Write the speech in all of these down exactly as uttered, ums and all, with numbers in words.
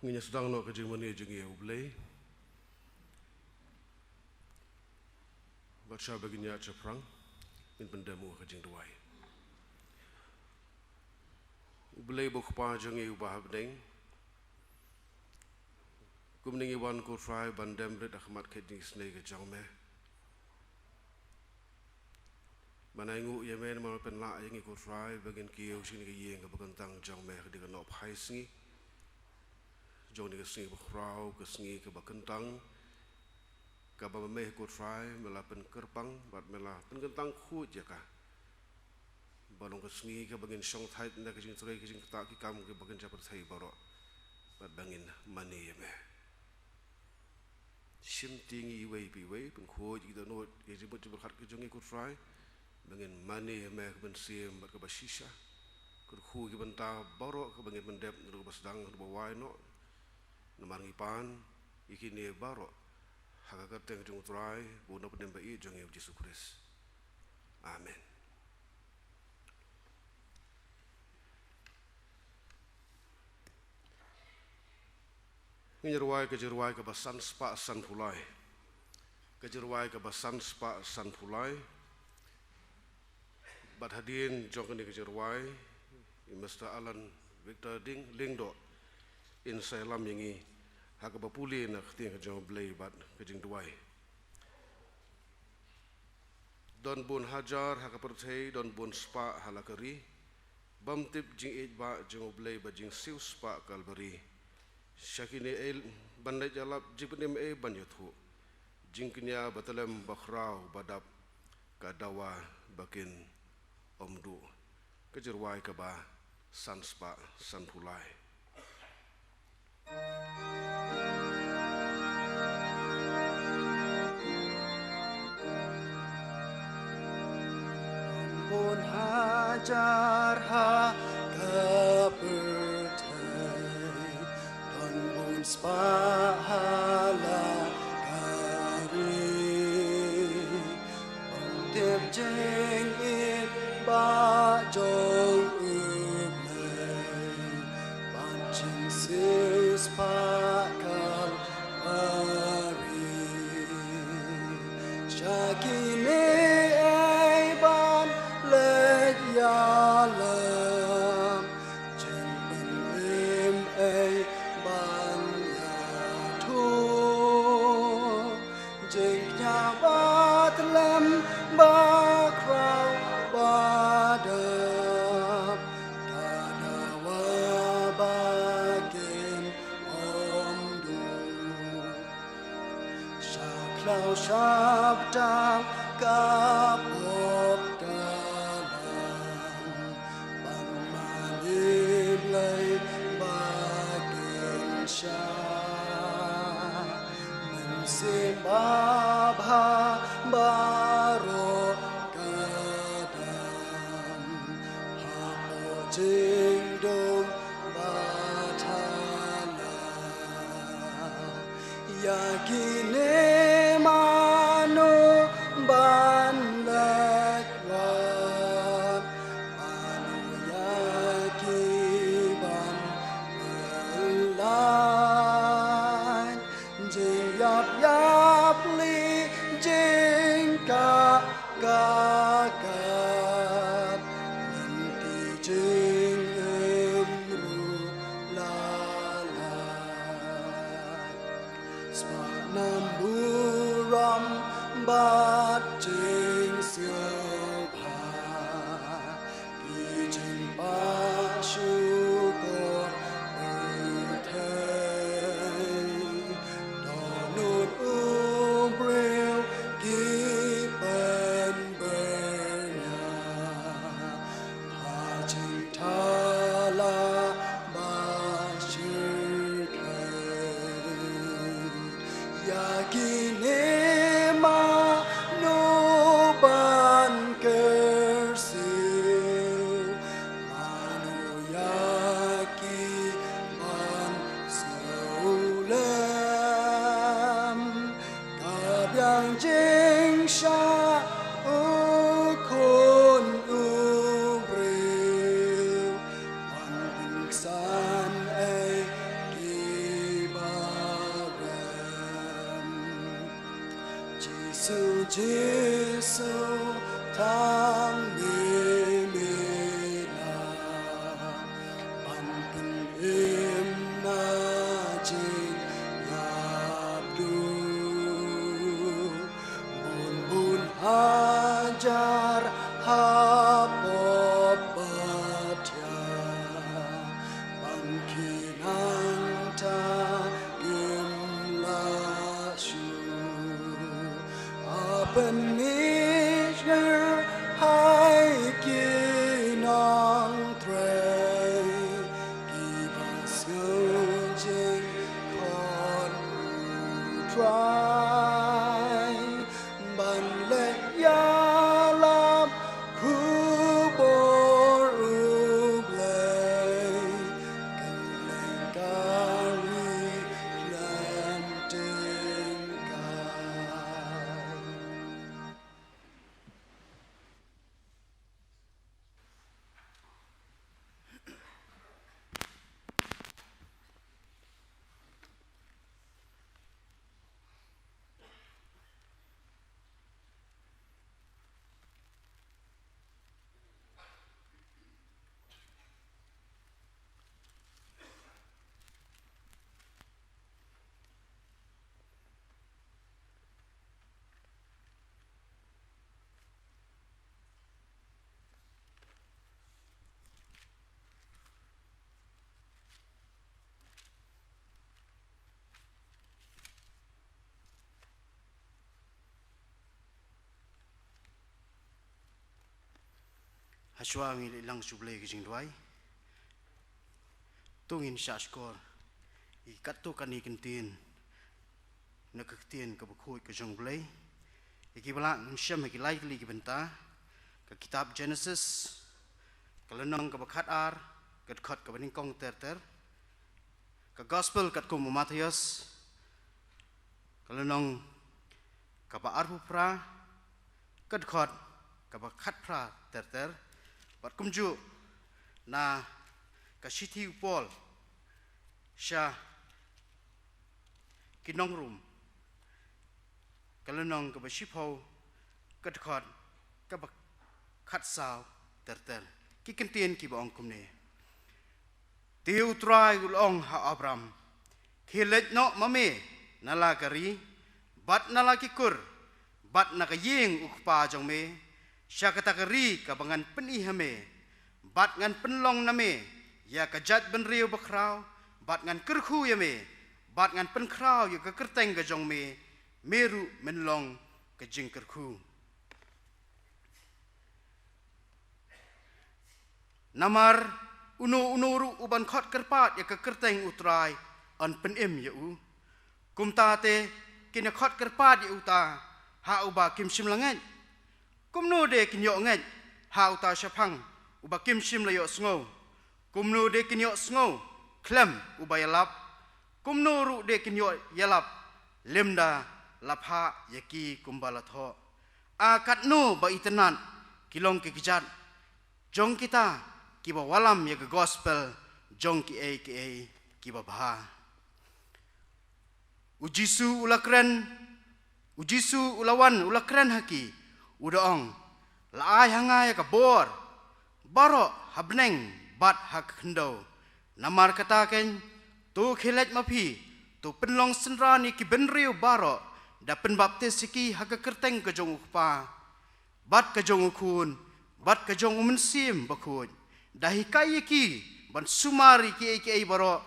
Ngin ïa sdang noh ka jingmane jong ngi ïa U Blei. Bad shwa ba ngin ïa shaphrang, ngin pyndem ïa ka jingduwai. U Blei uba U Kpa jong ngi uba ha bneng, kumne ngi wan ko Trai ban dem rit ha khmat ka jingisynei ka jong me. Ban ainguh ïa me namar me pynlah ïa ngi ko Trai ba ngin kiew sha kane ka ïing kaba kyntang jong me ha kane ka nohphai sngi. Jong kane ka sngi bakhraw, ka sngi kaba kyntang, kaba ma me ko Trai me la pynkyrpang bad me la pynkyntang khuid ïa ka. Ba long ka sngi kaba ngin shongthait na ka jingtrei ka jingktah ki kam kiba kynja pyrthei baroh. Bad ba ngin mane ïa me. Shimti ngi iwei pa iwei, pynkhuid ïa ki dohnud, ïa ki jingmut jingpyrkhat ki jong ngi ko Trai. Ba ngin mane ïa me ka mynsiem bad kaba shisha. Kyrkhu ïa ki bynta baroh kaba ngin pyndep, naduh kaba sdang haduh ba wai noh. Namar ngi pan ïa kine baroh ha ka kyrteng jong U Trai bad U Nongpynim ba ïeit jong ngi U Jisu Khrist. Amen. Ngin ïa rwai ka jingrwai kaba san spah sanphew lai. Ka jingrwai kaba san spah sanphew lai. Bad hadien jong kane ka jingrwai, i Mister Alan Victor Ding Lyngdoh in sa ïalam ïa ngi ha kaba pule na ka ktien ka jong U Blei bad ka jingduwai. Don bun hajar ha ka pyrthei, don bun spah ha la ka ri. Bym tip jingïeit ba jong U Blei bad jingsiewspah Kalbari. Sha kine ei ban leit ïalap, jingpynim ei ban ïathuh. Jingkñia batlem bakhraw badap, ka dawa ba kin ym duh. Ka jingrwai kaba san spah sanphew lai. Bun hajar ha ka pyrthei, don bun spah ha la ka ri. Ban tip jingïeit ba jong U Blei, ban jingsiewspah Kalbari. Sha kine ei ban leit ïalap, jingpynim ei ban ïathuh. Jingkñia batlem bakhraw badap, ka dawa ba kin ym duh. Sha khlaw sha btang ka pop ka lam, ban mane Blei ba kin shai. Mynsiem babha baroh ka dam, hapoh jingdum ba thala. Ïa kine mano ban leit wad, mano ïa ki ban pyllait. Jingïap ïapli, jingkah ka kat, lynti jingim ruh la lait. Spah nam burom bad jingsiewbha, ki jingpah shukor pyrthei. Dohnud u briew ki pynbyrngia, ha jingthaw Jisu, Jisu, tang me me la ban pynim na jingïap duh. Bun bun hajar ha pop ba thiah ban ki nang ta ngim lah shuh. A pynmih ïa hai ki nongtrei kiba sngew jingkhot U Trai ban leh ïalap khubor U Blei. Kylleng ka ri khlem tyngkai. Hashwa ngin ïalang sha U Blei ka jingduwai. To ngin shah shkor ïa katto katne ki ktien na ka ktien kaba khuid ka jong U Blei. Ïa kiba lah ngin shem ha ki lai tylli ki bynta. Ka kitab Genesis, ka lynnong kaba khatar, ka dkhot kaba nyngkong ter ter. Ka Gospel katkum u Mathaios, ka lynnong kaba arphew phra, ka dkhot kaba khatphra ter ter. Bad kumjuh na ka shithi u Paul sha ki nong Rom, ka lynnong kaba shiphew, ka dkhot kaba khatsaw ter ter. Ki ktien kiba ong kumne: Te U Trai u la ong ha Abram, khie leit noh ma me na la ka ri bad na la ki kur bad na ka ïing u kpa jong me, sha kata ka ri kaba ngan pyni ha me. Bad ngan pynlong na me ïa ka jaitbynriew bakhraw, bad ngan kyrkhu ïa me, bad ngan pynkhraw ïa ka kyrteng ka jong me, me ruh men long ka jingkyrkhu. Namar uno uno ruh uban khot kyrpad ïa ka kyrteng U Trai yn pynim ïa u. Kumta te kin ïa khot kyrpad ïa uta ha uba kim shym la ngeit. Kumno de kin ïoh ngeit ha uta shaphang uba kim shym la ïohsngew? Kumno de kin ïohsngew khlem uba ïalap? Kumno ruh de kin ïoh ïalap lymda la phah ïa ki kumba la thoh? A katno ba itynnad ki long ki kjat jong kita kiba wallam ïa ka gospel jong kiei kiei kiba bha. U Jisu u la kren, u Jisu u la wan u la kren ha ki, u da ong, la ai ha nga ïa ka bor baroh ha bneng bad ha ka khyndew. Namar kata keiñ, to khie leit ma phi, to pynlong synran ïa ki bynriew baroh, da pynbaptis ïa ki ha ka kyrteng ka jong U Kpa bad ka jong U Khun bad ka jong U Mynsiem Bakhuid. Da hikai ïa ki ban sumar ïa kiei kiei baroh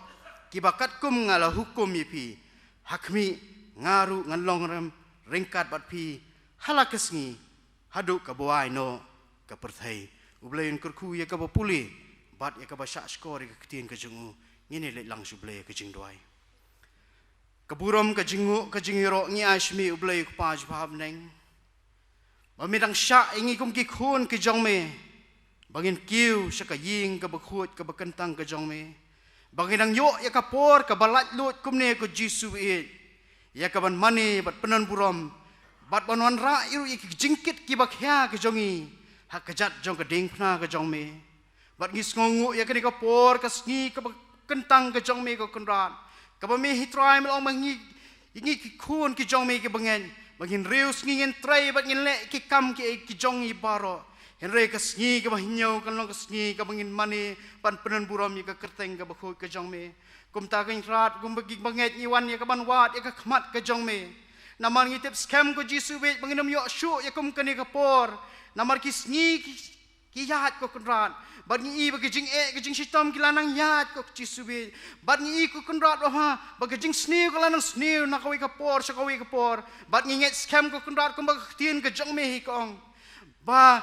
kiba katkum nga la hukum ïa phi. Ha khmih, nga ruh ngan long rem ryngkat bad phi ha la ka sngi haduh ka buaid noh ka pyrthei. U Blei un kyrkhu ïa kaba pule bad ïa kaba shah shkor ïa ka ktien ka jong u. Ngin ïa leit lang sha U Blei ka jingduwai. Ka burom, ka jingnguh, ka jingïaroh ngi ai sha me, U Blei U Kpa jong pha ha bneng, ba me dang shah ïa ngi kum ki khun ki jong me ba ngin kiew sha ka ïing kaba khuid kaba kyntang ka jong me, ba ngin dang ïoh ïa ka por kaba laitluid kumne, ko Jisu, ïeit ïa ka ban mane bad pynban burom bad ban wanrah ruh ïa ki jingkit kiba khia ka jong ngi ha ka kjat jong ka diengphna ka jong me. Bad ngi sngewnguh ïa kane ka por, ka sngi kaba kyntang ka jong me, ko Kynrad, kaba me, hi Trai, me la ong ma ngi, ïa ngi ki khun ki jong me kiba ngeit, Ba ngin riew sngi ngin trei bad ngin leh ki kam ki, ki jong ngi baroh. Hynrei ka sngi kaba hynñiew kan long ka sngi kaba ngin mane ban pyndon burom ïa ka kyrteng kaba khuid ka jong me. Kumta Kynrad, kumba ki bangeit ngi wan ïa ka ban wad ïa ka khmat ka jong me. Namar ngi tip skhem ko Jisu bad ba ngin ym ïoh shuh ïa kum kane ka por. Namar ki sngi ki ki ïaid ko Kynrad. Bad ngi i ba ka jingeh ka jingshitom ki la nang ïaid ko Jisu bad. Bad ngi i ko Kynrad Baba, ba ka jingsniew ka la nang sniew na kawei ka por sha kawei ka por. Bad ngi ngeit skhem ko Kynrad kumba ka ktien ka jong me hi ka ong. Ba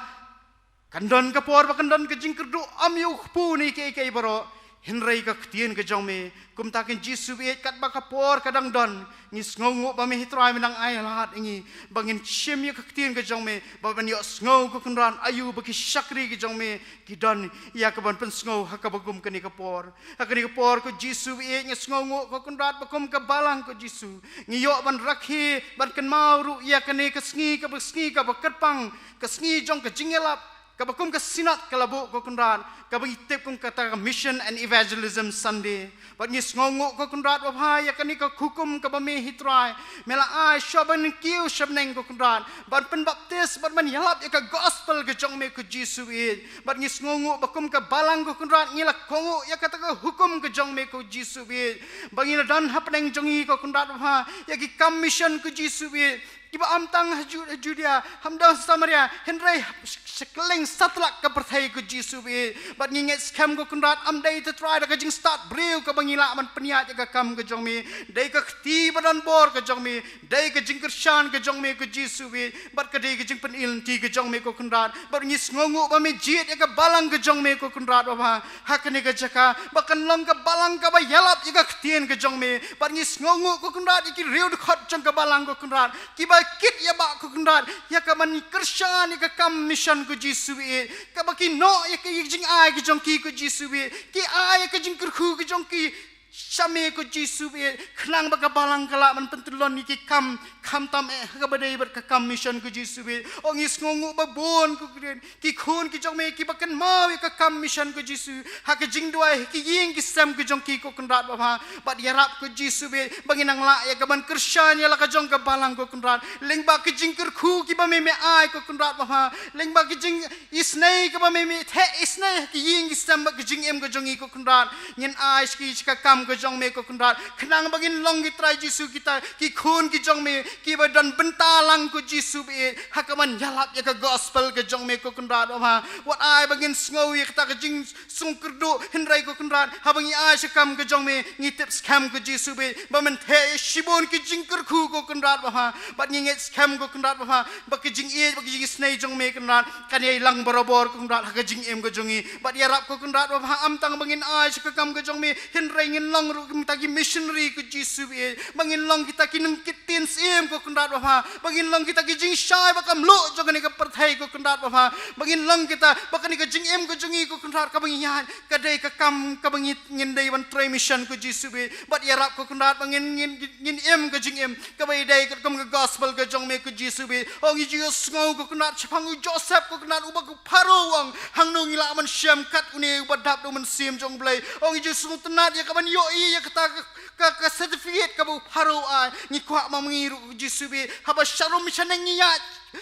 kan don ka por ba kan don ka jingkyrduh ym ïa u kpu ne kaei kaei baroh. Hynrei ka ktien ka jong me, kumta ko Jisu bad katba ka por ka dang don, ngi sngewnguh ba me hi Trai me dang ai lad ïa ngi ba ngin shim ïa ka ktien ka jong me, ba ban ïohsngew ko Kynrad aïu ba ki shakri ki jong me ki don ïa ka ban pynsngew ha kaba kum kane ka por. Ha kane ka por ko Jisu bad ngi sngewnguh ko Kynrad ba kum ka balang ko Jisu, ngi ïoh ban rakhe ban kynmaw ruh ïa kane ka sngi kaba sngi kaba kyrpang, ka sngi jong ka jingïalap, kaba kum ka Synod ka la buh ko Kynrad, kaba ngi tip kum kata ka Mission and Evangelism Sunday. Bad ngi sngewnguh ko Kynrad Baba ïa kane ka hukum kaba me hi Trai me la ai sha ban kiew sha bneng ko Kynrad, ban pynbaptis bad ban ïalap ïa ka gospel ka jong me ko Jisu bad. Bad ngi sngewnguh ba kum ka balang ko Kynrad ngi la kohnguh ïa kata ka hukum ka jong me ko Jisu bad. Ba ngi la don hapdeng jong ngi ko Kynrad Baba ïa ki kam mission ko Jisu bad. Kiba ym tang ha Ju-, ha Judea, ym tang ha Samaria, hynrei sha kylleng satlak ka pyrthei ko Jisu bad. Bad ngi ngeit skhem ko Kynrad ym dei te Trai da ka jingstad briew kaba ngi lah ban pynïaid ïa ka kam ka jong me. Dei ka kti ba don bor ka jong me, dei ka jingkyrshan ka jong me ko Jisu bad. Bad ka dei ka jingpyni lynti ka jong me ko Kynrad. Bad ngi sngewnguh ba me jied ïa ka balang ka jong me ko Kynrad Baba ha kane ka jaka, ba kan long ka balang kaba ïalap ïa ka ktien ka jong me. Bad ngi sngewnguh ko Kynrad ïa ki riew dkhot jong ka balang ko Kynrad, kiba kit ïa ba ko Kynrad ïa ka ban kyrshan ïa ka kam mission ko Jisu bad, kaba ki noh ïa ka, ïa ka jingai ka jong ki ko Jisu bad, ki ai ïa ka jingkyrkhu ka jong ki sha me ko Jisu bad, khnang ba ka balang ka lah ban pyntyllon ïa ki kam, khamtam eh ha kaba dei bad ka kam mission ko Jisu bad. Ong ngi sngewnguh ba bun ko Kynrad, ki khun ki jong me kiba kynmaw ïa ka kam mission ko Jisu ha ka jingduwai ha ki ïing ki sem ki jong ki ko Kynrad Baba. Bad ïarap ko Jisu bad ba ngin nang lah ïa ka ban kyrshan ïa la ka jong ka balang ko Kynrad, lyngba ka jingkyrkhu kiba me me ai ko Kynrad Baba, lyngba ka jingisynei kaba me me theh isynei ha ki ïing ki sem bad ka jingim ka jong ngi ko Kynrad. Ngin ai sha ki sha ka kam ka jong me ko Kynrad, khnang ba ngin long ki Trai Jisu kita ki khun ki jong me kiba don bynta lang ko Jisu bad ha ka ban ïalap ïa ka gospel ka jong me ko Kynrad Baba. Wat ai ba ngin sngew ïa kata ka jingsngewkyrduh, hynrei ko Kynrad haba ngi ai sha ka kam ka jong me ngi tip skhem ko Jisu bad ba men theh ïa shibun ki jingkyrkhu ko Kynrad Baba. Bad ngi ngeit skhem ko Kynrad Baba ba ka jingïeit ba ka jingisynei jong me Kynrad kan ïai lang barabor ko Kynrad ha ka jingim ka jong ngi. Bad ïarap ko Kynrad Baba ym tang ba ngin ai sha ka kam ka jong me, hynrei ngin long ruh kita ki missionary ko Jisu bad, ba ngin long kita ki nongkit ktien syiem ko Kynrad Baba, ba ngin long kita ki jingshai ba kam luh jong kane ka pyrthei ko Kynrad Baba, ba ngin long kita ba kane ka jingim ka jong ngi ko Kynrad kaba ngi ïaid ka dei ka kam kaba ngi, ngin dei ban trei mission ko Jisu bad. Bad ïarap ko Kynrad ba ngin, ngin, ngin im ka jingim kaba ïadei katkum ka gospel ka jong me ko Jisu bad. Ong ngi ju sngew ko Kynrad shaphang u Joseph ko Kynrad uba ko Pharaoh u ong hangno ngi lah ban shem kat une uba dap da u Mynsiem jong U Blei. Ong ngi ju sngewtynnat ïa ka ban ïohi ïa kata ka, ka, ka certificate kaba u Pharaoh u ai. Ngi kwah ma ngi ruh ko Jisu bad haba sharum shaneng ngi ïaid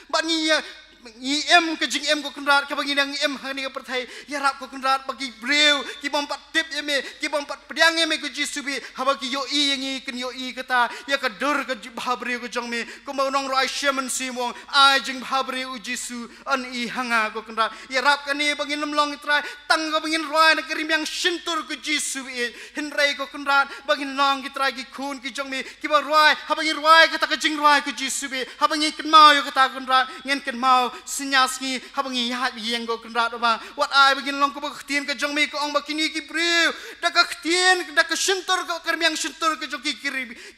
bad ngi ïa, ngi im ka jingim ko Kynrad kaba ngi dang im ha kane ka pyrthei. Ïarap ko Kynrad ba ki briew ki bym pat tip ïa me, ki bym pat pdiang ïa me ko Jisu bad, haba ki ïohi ïa ngi kin ïohi kata ïa ka dur ka bhabriew ka jong me. Kumba u nongrwai Shemon Symboh u ong, ai jingbhabriew U Jisu, yn i ha nga ko Kynrad. Ïarap kane ba ngin ym long Trai tang kaba ngin rwai na ka rmiang shyntur ko Jisu bad, hynrei ko Kynrad ba ngin long ki Trai ki khun ki jong me kiba rwai, haba ngi rwai kata ka jingrwai ko Jisu bad, haba ngi kynmaw ïa kata ko Kynrad ngin kynmaw synñia sngi haba ngi ïaid ïeng ko Kynrad Baba. Wat ai ba ngin long kumba ka ktien ka jong me ka ong ba kine ki briew da ka ktien, da ka shyntur, ka rmiang shyntur ka jong ki, ki,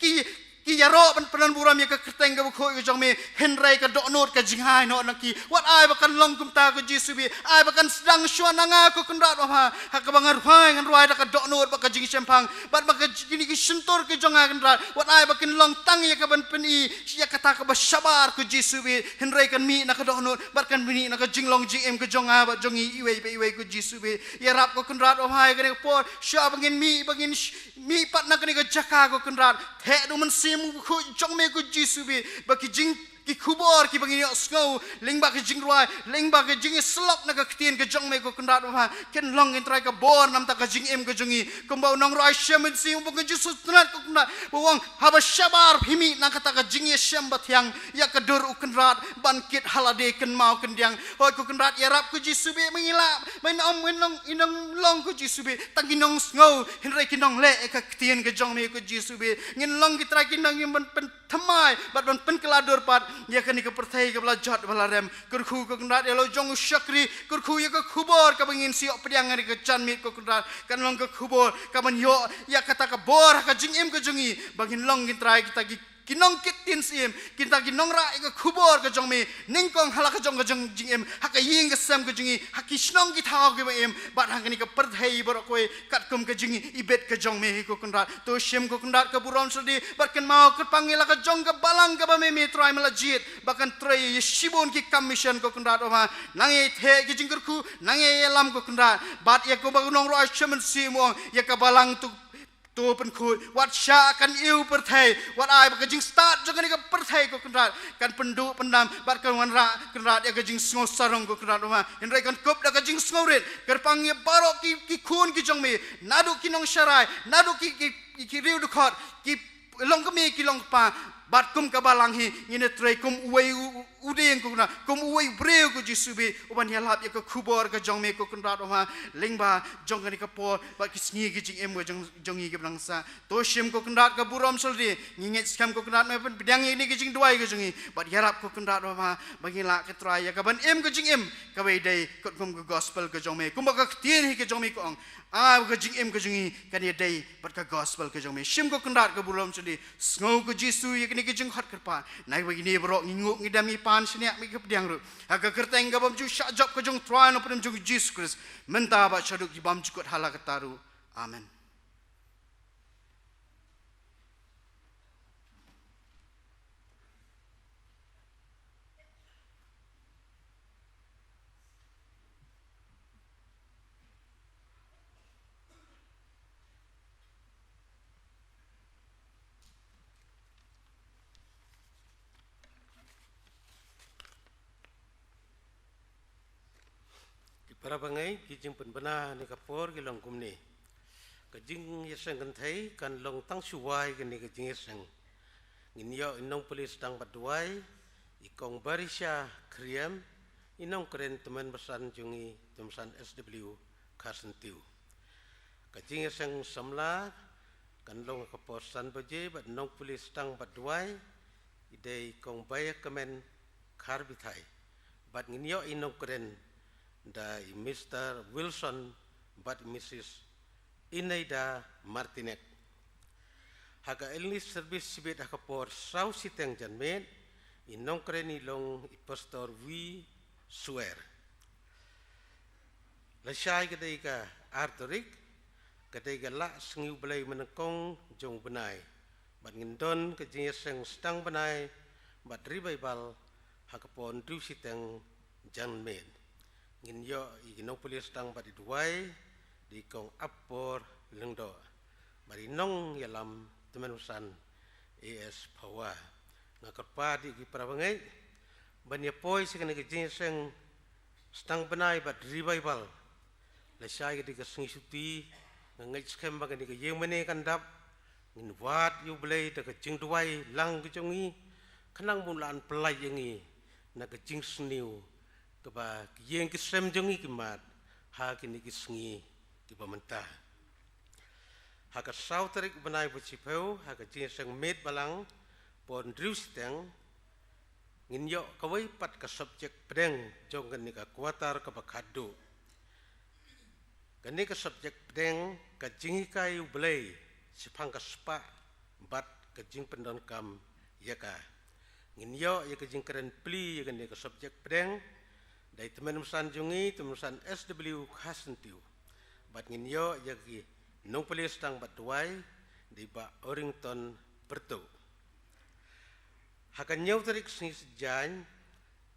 ki, ki ïaroh ban pyndon burom ïa ka kyrteng kaba khuid ka jong me, hynrei ka dohnud ka jingai noh na ki. Wat ai ba kan long kumta ko Jisu bad, ai ba kan sdang shuwa na nga ko Kynrad Baba ha kaba nga rwai, ngan rwai da ka dohnud bad ka jingshemphang, bad ba ka jing, kine ki shyntur ki jong nga Kynrad, wat ai ba kin long tang ïa ka ban pyni ïa kata kaba shabar ko Jisu bad, hynrei kan mih na ka dohnud bad kan mih na ka jinglong jingim ka jong nga bad jong ngi iwei pa iwei ko Jisu bad. Ïarap ko Kynrad Baba ha kane ka por shuwa ba ngin mih, ba ngin sh-, mih pat na kane ka jaka ko Kynrad, theh da u Mynsiem Im khuid jong me ko Jisu bad ba ki jing ki khubor kiba ngin ïohsngew lyngba ki jingrwai, lyngba ki jingïasyllok na ka ktien ka jong me ko Kynrad Baba, kin long kin trai ka bor namar ka jingim ka jong ngi. Kumba u nongrwai Shem Mynsiem u ba ko Jisu Kynrad ko Kynrad ba u ong, haba shabar phi mih na kata ka jingïashem bathiang ïa ka dur u Kynrad ban kit ha lade kynmaw kyndiang. Hooid ko Kynrad, ïarap ko Jisu bad ba ngin lah, ba ngin ym, ngin long, ngin ym long ko Jisu bad tang ki nongsngew, hynrei ki nongleh ïa ka ktien ka jong me ko Jisu bad ngin long ki trai ki nongïalam ban pynthymmai bad ban pynkylla dur pat ïa kane ka pyrthei kaba la jot ba la rem. Kyrkhu ko Kynrad ïa la u jong u shakri, kyrkhu ïa ka khubor kaba ngin sa ïoh pdiang ha kane ka janmiet ko Kynrad, kan long ka khubor kaban ïoh ïa kata ka bor ha ka jingim ka jong ngi, ba ngin long kin trai kita ki, ki nongkit ktien syiem, kita ki nongrah ïa ka khubor ka jong me, nyngkong ha la ka jong ka jong jingim, ha ka ïing ka sem ka jong ngi, ha ki shnong ki thaw kiba im, bad ha kane ka pyrthei baroh kawei, katkum ka jingibit ka jong me hi ko Kynrad. To shim ko Kynrad ka burom shyrdi bad kynmaw kyrpang ïa la ka jong ka balang kaba me, me trai me la jied ba kan trei ïa shibun ki kam mission ko Kynrad Baba. Nang ïa theh ki jingkyrkhu, nang ïa ïalam ko Kynrad. Bad ïa ko ba u nongrwai Shem Mynsiem u ong, ïa ka balang to, to pynkhuid, wat shah kan ïew pyrthei, wat ai ba ka jingstad jong kane ka pyrthei ko Kynrad kan pynduh pyndam bad kan wanrah Kynrad ïa ka jingsngew sarong ko Kynrad Baba. Hynrei kan kup da ka jingsngewrit. Kyrpang ïa baroh ki, ki khun ki jong me, naduh ki nongsharai, naduh ki, ki, ki, ki riew dkhot, ki longkmie ki longkpa, bad kum ka balang hi ngin ïatrei kum uwei u, u, u dieng ko Kynrad, kum uwei u briew ko Jisu bad uban ïalap ïa ka khubor ka jong me ko Kynrad Baba, lyngba jong kane ka por bad ki sngi ki jingim ka jong, jong ngi kiba dang sah. To shim ko Kynrad ka burom shyrdi, ngi ngeit skhem ko Kynrad me pynpdiang ïa kine ki jingduwai ka jong ngi, bad ïarap ko Kynrad Baba, ba ngin lah kin trai ïa kaban im ka jingim kaba ïadei katkum ka gospel ka jong me, kumba ka ktien hi ka jong me ka ong, ai ba ka jingim ka jong ngi kan ïadei bad ka gospel ka jong me. Shim ko Kynrad ka burom shyrdi, sngew ko Jisu ïa kine ki jingkhot kyrpad. Naba kine baroh ngi nguh ngi dem ngi pan shaniah, ngi pdiang ruh ha ka kyrteng ka bymjukut shah jop ka jong u Trai Nongpynim jong ngi Jisu Khrist, mynta bad shaduh ki bymjukut ha la katta ruh. Amen. Ki para bangeit, ki jingpynbna ha kane ka por ki long kumne. Ka jingïaseng kynthei kan long tang shuwa ïa kane ka jingïaseng. Ngin ïoh i nongpule sdang bad duwai, i Kong Barisha Khyriem, i nongkren tymmen basan jong ngi, tymmen basan S W Kharsyntiew. Ka jingïaseng samla kan long ha ka por san baje bad nongpule sdang bad duwai i dei i Kong Baïakmen Kharbithai. Bad ngin ïoh i nongkren da i Mister Wilson bad i Missus Ineida Martinek. Ha ka early service shibit ha ka por saw shiteng janmiet, i nongkren i long i Pastor V Suer. Lashai ka dei ka ar tarik, ka dei ka lah sngi U Blei mynnyngkong jong u bnai. Bad ngin don ka jingïaseng sdang bnai bad revival ha ka por hynriew shiteng janmiet. Ngin ïoh i nongpule sdang bad i duwai, dei i Kong Apor Lyngdoh. Bad i nongïalam tymmen basan A S Phawa. Nga kyrpad ïa ki para bangeit ban ïa poi sha kane ka jingïaseng sdang bnai bad revival. Lashai ka dei ka sngi shuti, nga ngeit skhem ba kane ka ïing mane kan dap. Ngin wad ïa U Blei da ka jingduwai lang ka jong ngi, khnang ba un lah ban pyllait ïa ngi na ka jingsniew kaba ki ïing ki sem jong ngi ki mad ha kine ki sngi kiba mynta. Ha ka saw tarik bnai ba shiphew, ha ka jingïaseng miet balang por hynriew shiteng, ngin ïoh kawei pat ka subject pdeng jong kane ka quarter kaba khatduh. Kane ka subject pdeng ka jinghikai U Blei shaphang ka spah bad ka jingpyndonkam ïa ka. Ngin ïoh ïa ka jingkren pli ïa kane ka subject pdeng da i tymmen basan jong ngi, tymmen basan S W Kharsyntiew. Bad ngin ïoh ïa ki nongpule sdang bad duwai da i Bah Orrington Pyrtuh. Ha ka hynñiew tarik sngi Saitjaiñ,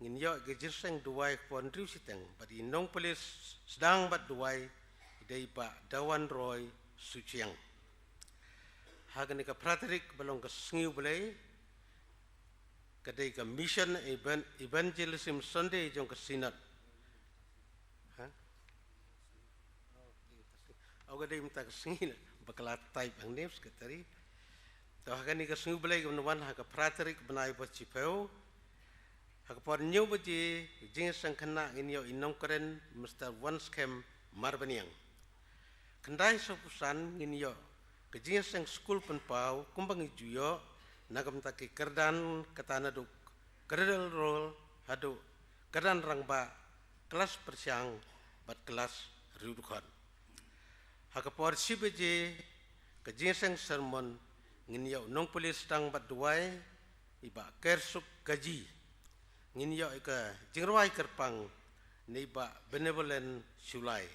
ngin ïoh ïa ka jingïaseng duwai ka por hynriew shiteng bad i nongpule sdang bad duwai i dei i Bah Dawanroy Suchiang. Ha kane ka phra tarik ba long ka sngi U Blei, ka dei ka Mission Evan-, Evangelism Sunday jong ka Synod. Ha? Oh, ka dei mynta ka sngi na, ba ka la type hangne, Secretary. To ha kane ka sngi U Blei ka ban wan ha ka phra tarik bnai ba shiphew. Ha ka por hynñiew baje, ka jingïaseng khynnah ngin ïoh i nongkren Mister Wanskhem Marbaniang. Khyndai saw phew san ngin ïoh ka jingïaseng skul pynpaw kumba ngi ju ïoh na ka bynta ki kyrdan, kata naduh Cradle Roll haduh kyrdan rangbah, klas pyrshang bad klas riewdkhot. Ha ka por shi baje, ka jingïaseng sermon ngin ïoh nongpule sdang bad duwai, i Bah Kersuk Kaji. Ngin ïoh ïa ka jingrwai kyrpang na i Bah Benevolent Shullai.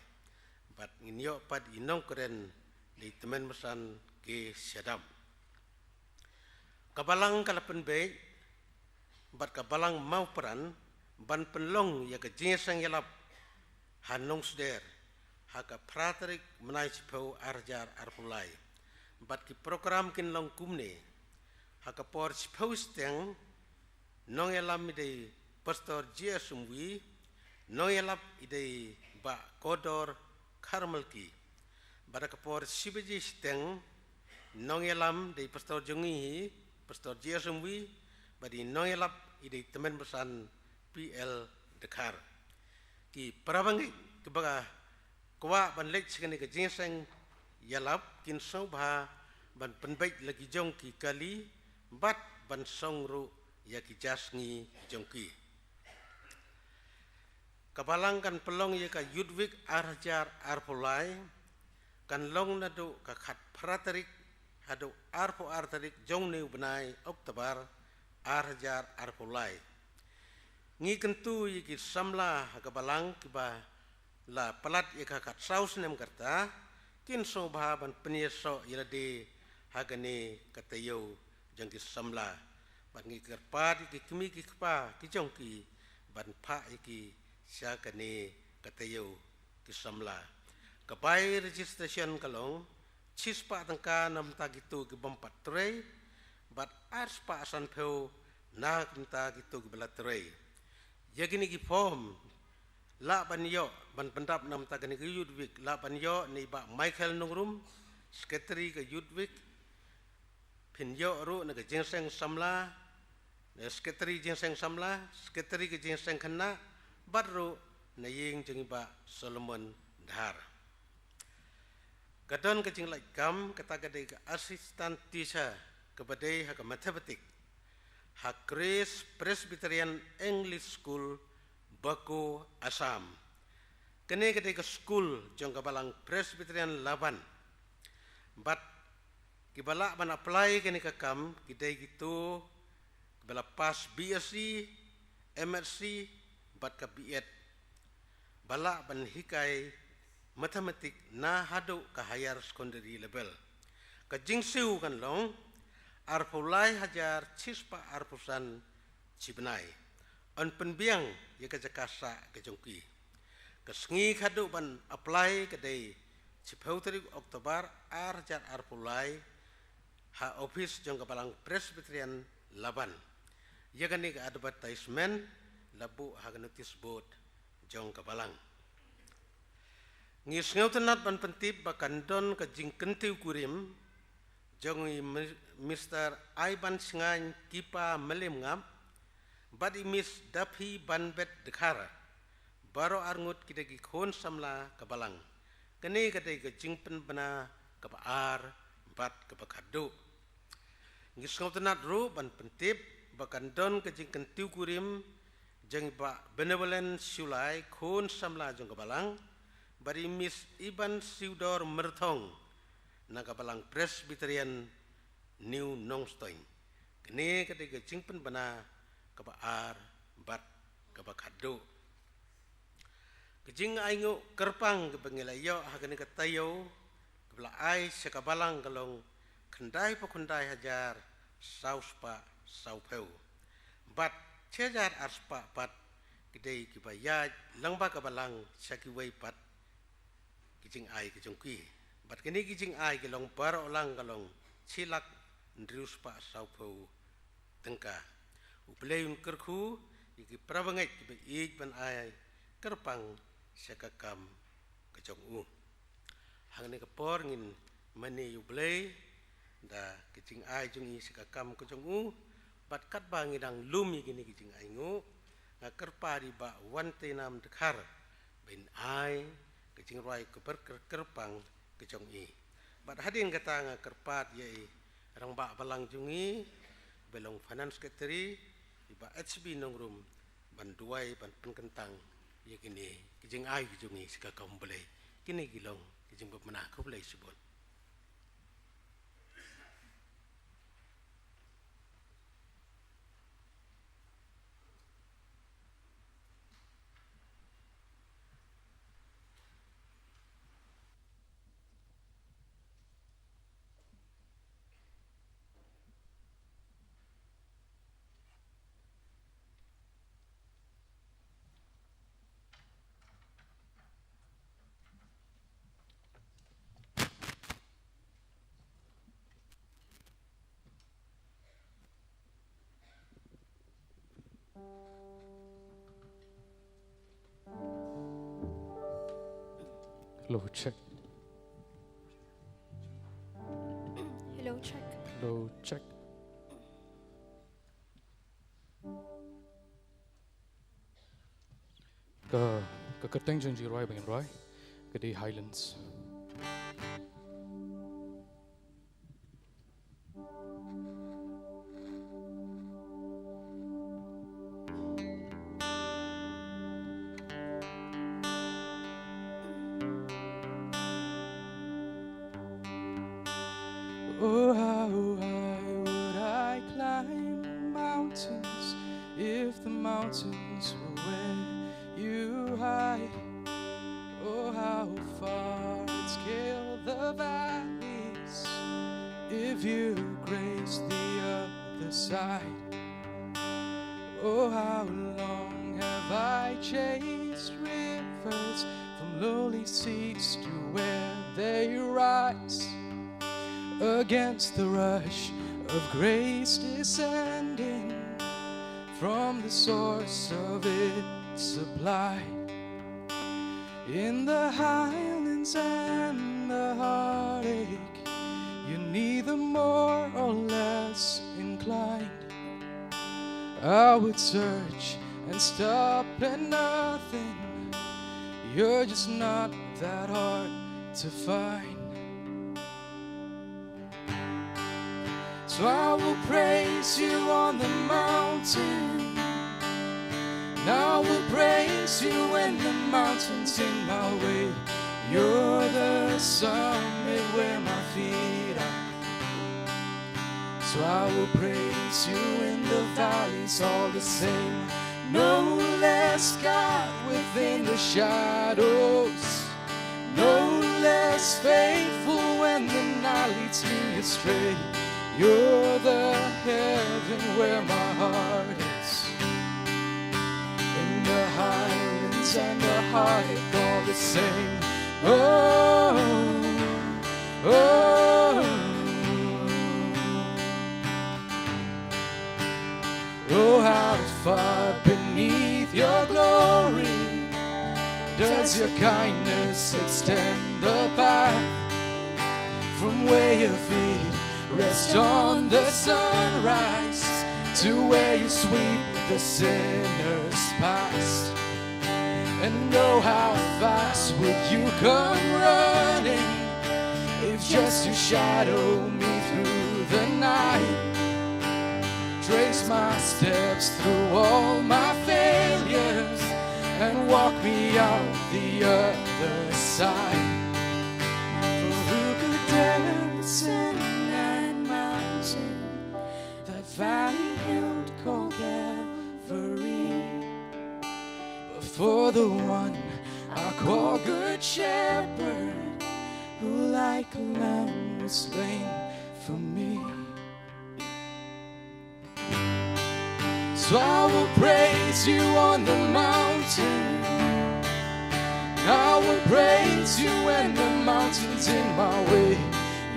Bad ngin ïoh pat i nongkren na i Tymmen Basan K Shadap. Ka Balang ka la pynbeit bad ka Balang Mawpran ban pynlong ïa ka jingïaseng ïalap ha Nongsder ha ka phra tarik bnai shiphew, ar hajar arphew lai. Bad ki program kin long kumne: ha ka por shiphew shiteng, nongïalam i dei Pastor J S Umwi, nongïalap i dei Bah Kodor Kharmalki. Bad ha ka por shi baje shiteng, nongïalam dei Pastor jong ngi hi, Pastor J S Umwi, bad i nongïalap i dei Tymmen Basan P L Dkhar. Ki parabangeit kiba kwah ban leit sha kane ka jingïaseng ïalap kin sngewbha ban pynbeit la ki jong ki kali bad ban song ruh ïa ki jasngi jong ki. Ka Balang kan pynlong ïa ka Youth Week ar hajar arphew lai, kan long naduh ka khatphra tarik haduh arphew ar tarik jong une u bnai October ar hajar arphew lai. Ngi kyntu ïa ki samla ha ka Balang kiba la palat ïa ka khatsaw snem ka rta, kin sngewbha ban pynïasoh ïa lade ha kane ka taïew jong ki samla. Bad ngi kyrpad ïa ki kmie ki kpa ki jong ki ban phah ïa ki sha kane ka taïew ki samla. Ka bai registration ka long shispah tyngka na bynta kito ki bym pat trei, bad arspah sanphew na bynta kito kiba la trei. Ïa kine ki form lah ban ïoh ban pyndap na bynta kane ka Youth Week, lah ban ïoh na i Bah Michael Nongrum, Secretary ka Youth Week. Phin ïoh ruh na ka jingïaseng samla, na Secretary jingïaseng samla, Secretary ka jingïaseng khynnah, bad ruh na ïing jong i Bah Solomon Dhar. Ka don ka jinglait kam, kata ka dei ka assistant teacher kaba dei ha ka mathematics ha Grace Presbyterian English School, Bokajan, Assam. Kane ka dei ka skul jong ka Balang Presbyterian Laban. Bad kiba lah ban apply kane ka kam ki dei kito kiba la pass B S C, M S C bad ka B Ed, ba lah ban hikai mathematics na haduh ka higher secondary level. Ka jingsiew kan long arphew lai hajar shispah arphew san shi bnai. Yn pynbiang ïa ka jaka sah ka jong ki. Ka sngi khatduh ban apply ka dei shiphew tarik October ar hajar arphew lai ha office jong ka Balang Presbyterian Laban. Ïa kane ka advertisement la buh ha ka notice board jong ka Balang. Ngi sngewtynnat ban pyntip ba kan don ka jingkyntiew kurim jong i Mi-, Mister Aiban Sngaiñ Kipa Mylliemngap bad i Miss Daphi Banbet Dkhar. Baroh arngut ki dei ki khun samla ka Balang. Kane ka dei ka jingpynbna kaba ar bad kaba khatduh. Ngi sngewtynnat ruh ban pyntip ba kan don ka jingkyntiew kurim jong i Bah Benevolent Shullai, khun samla jong ka Balang, bad i Miss Iban Siudor Myrthong na ka Balang Presbyterian New Nongstoiñ. Kane ka dei ka jingpynbna kaba ar bad kaba khatduh. Ka jingainguh kyrpang kaba ngi la ïoh ha kane ka taïew kaba la ai sha ka Balang ka long khyndaiphew khyndai hajar saw spah saw phew. Bad shi hajar ar spah pat ki dei kiba ïaid lyngba ka Balang sha kiwei pat ki jingai ki jong ki. Bad kine ki jingai ki long baroh lang ka long shi lak hynriew spah sawphew tyngka. U Blei un kyrkhu ïa ki parabangeit kiba ïeit ban ai kyrpang sha ka kam ka jong u. Hangne ka por ngin mane ïa u Blei da ka jingai jong i sha ka kam ka jong u. Bad katba ngi dang lum ïa kine ki jingai nguh, nga kyrpad ïa i Bah Wantainam Dkhar ba in ai ka jingrwai kaba kyrpang ka jong i. Bad hadien kata nga kyrpad ïa i rangbah balang jong i ba long Finance Secretary, i Bah H B Nongrum, ban duwai ban pynkyntang ïa kine ki jingai ki jong i sha ka kam u Blei. Kine ki long ki jingpynbna. Khublei shibun. Hello, check. Hello, check. Hello, check. Ka, ka kyrteng jong jingrwai ba ngin rwai ka dei Highlands. Oh, how high would I climb mountains if the mountains were where you hide? Oh, how far I'd scale the valleys if you graced the other side. Oh, how long have I chased rivers from lowly seas to where they rise against the rush of grace descending from the source of its supply. In the highlands and the heartache, you're neither more or less inclined. I would search and stop at nothing. You're just not that hard to find. So I will praise you on the mountain. And I will praise you when the mountain's in my way. You're the summit where my feet are. So I will praise you in the valleys all the same. No less God within the shadows. No less faithful when the night leads me astray. You're the heaven where my heart is. In the highlands and the heartache all the same. Oh, oh. Oh, how far beneath your glory does your kindness extend the path from where your feet rest on the sunrise to where you sweep the sinner's past. And oh, how fast would you come running if just to shadow me through the night? Trace my steps through all my failures and walk me out the other side. For who could dare ascend that mountain, that valley hill called Calvary? But for the one I call Good Shepherd, who like a lamb was slain for me. So I will praise you on the mountain. I will praise you when the mountain's in my way.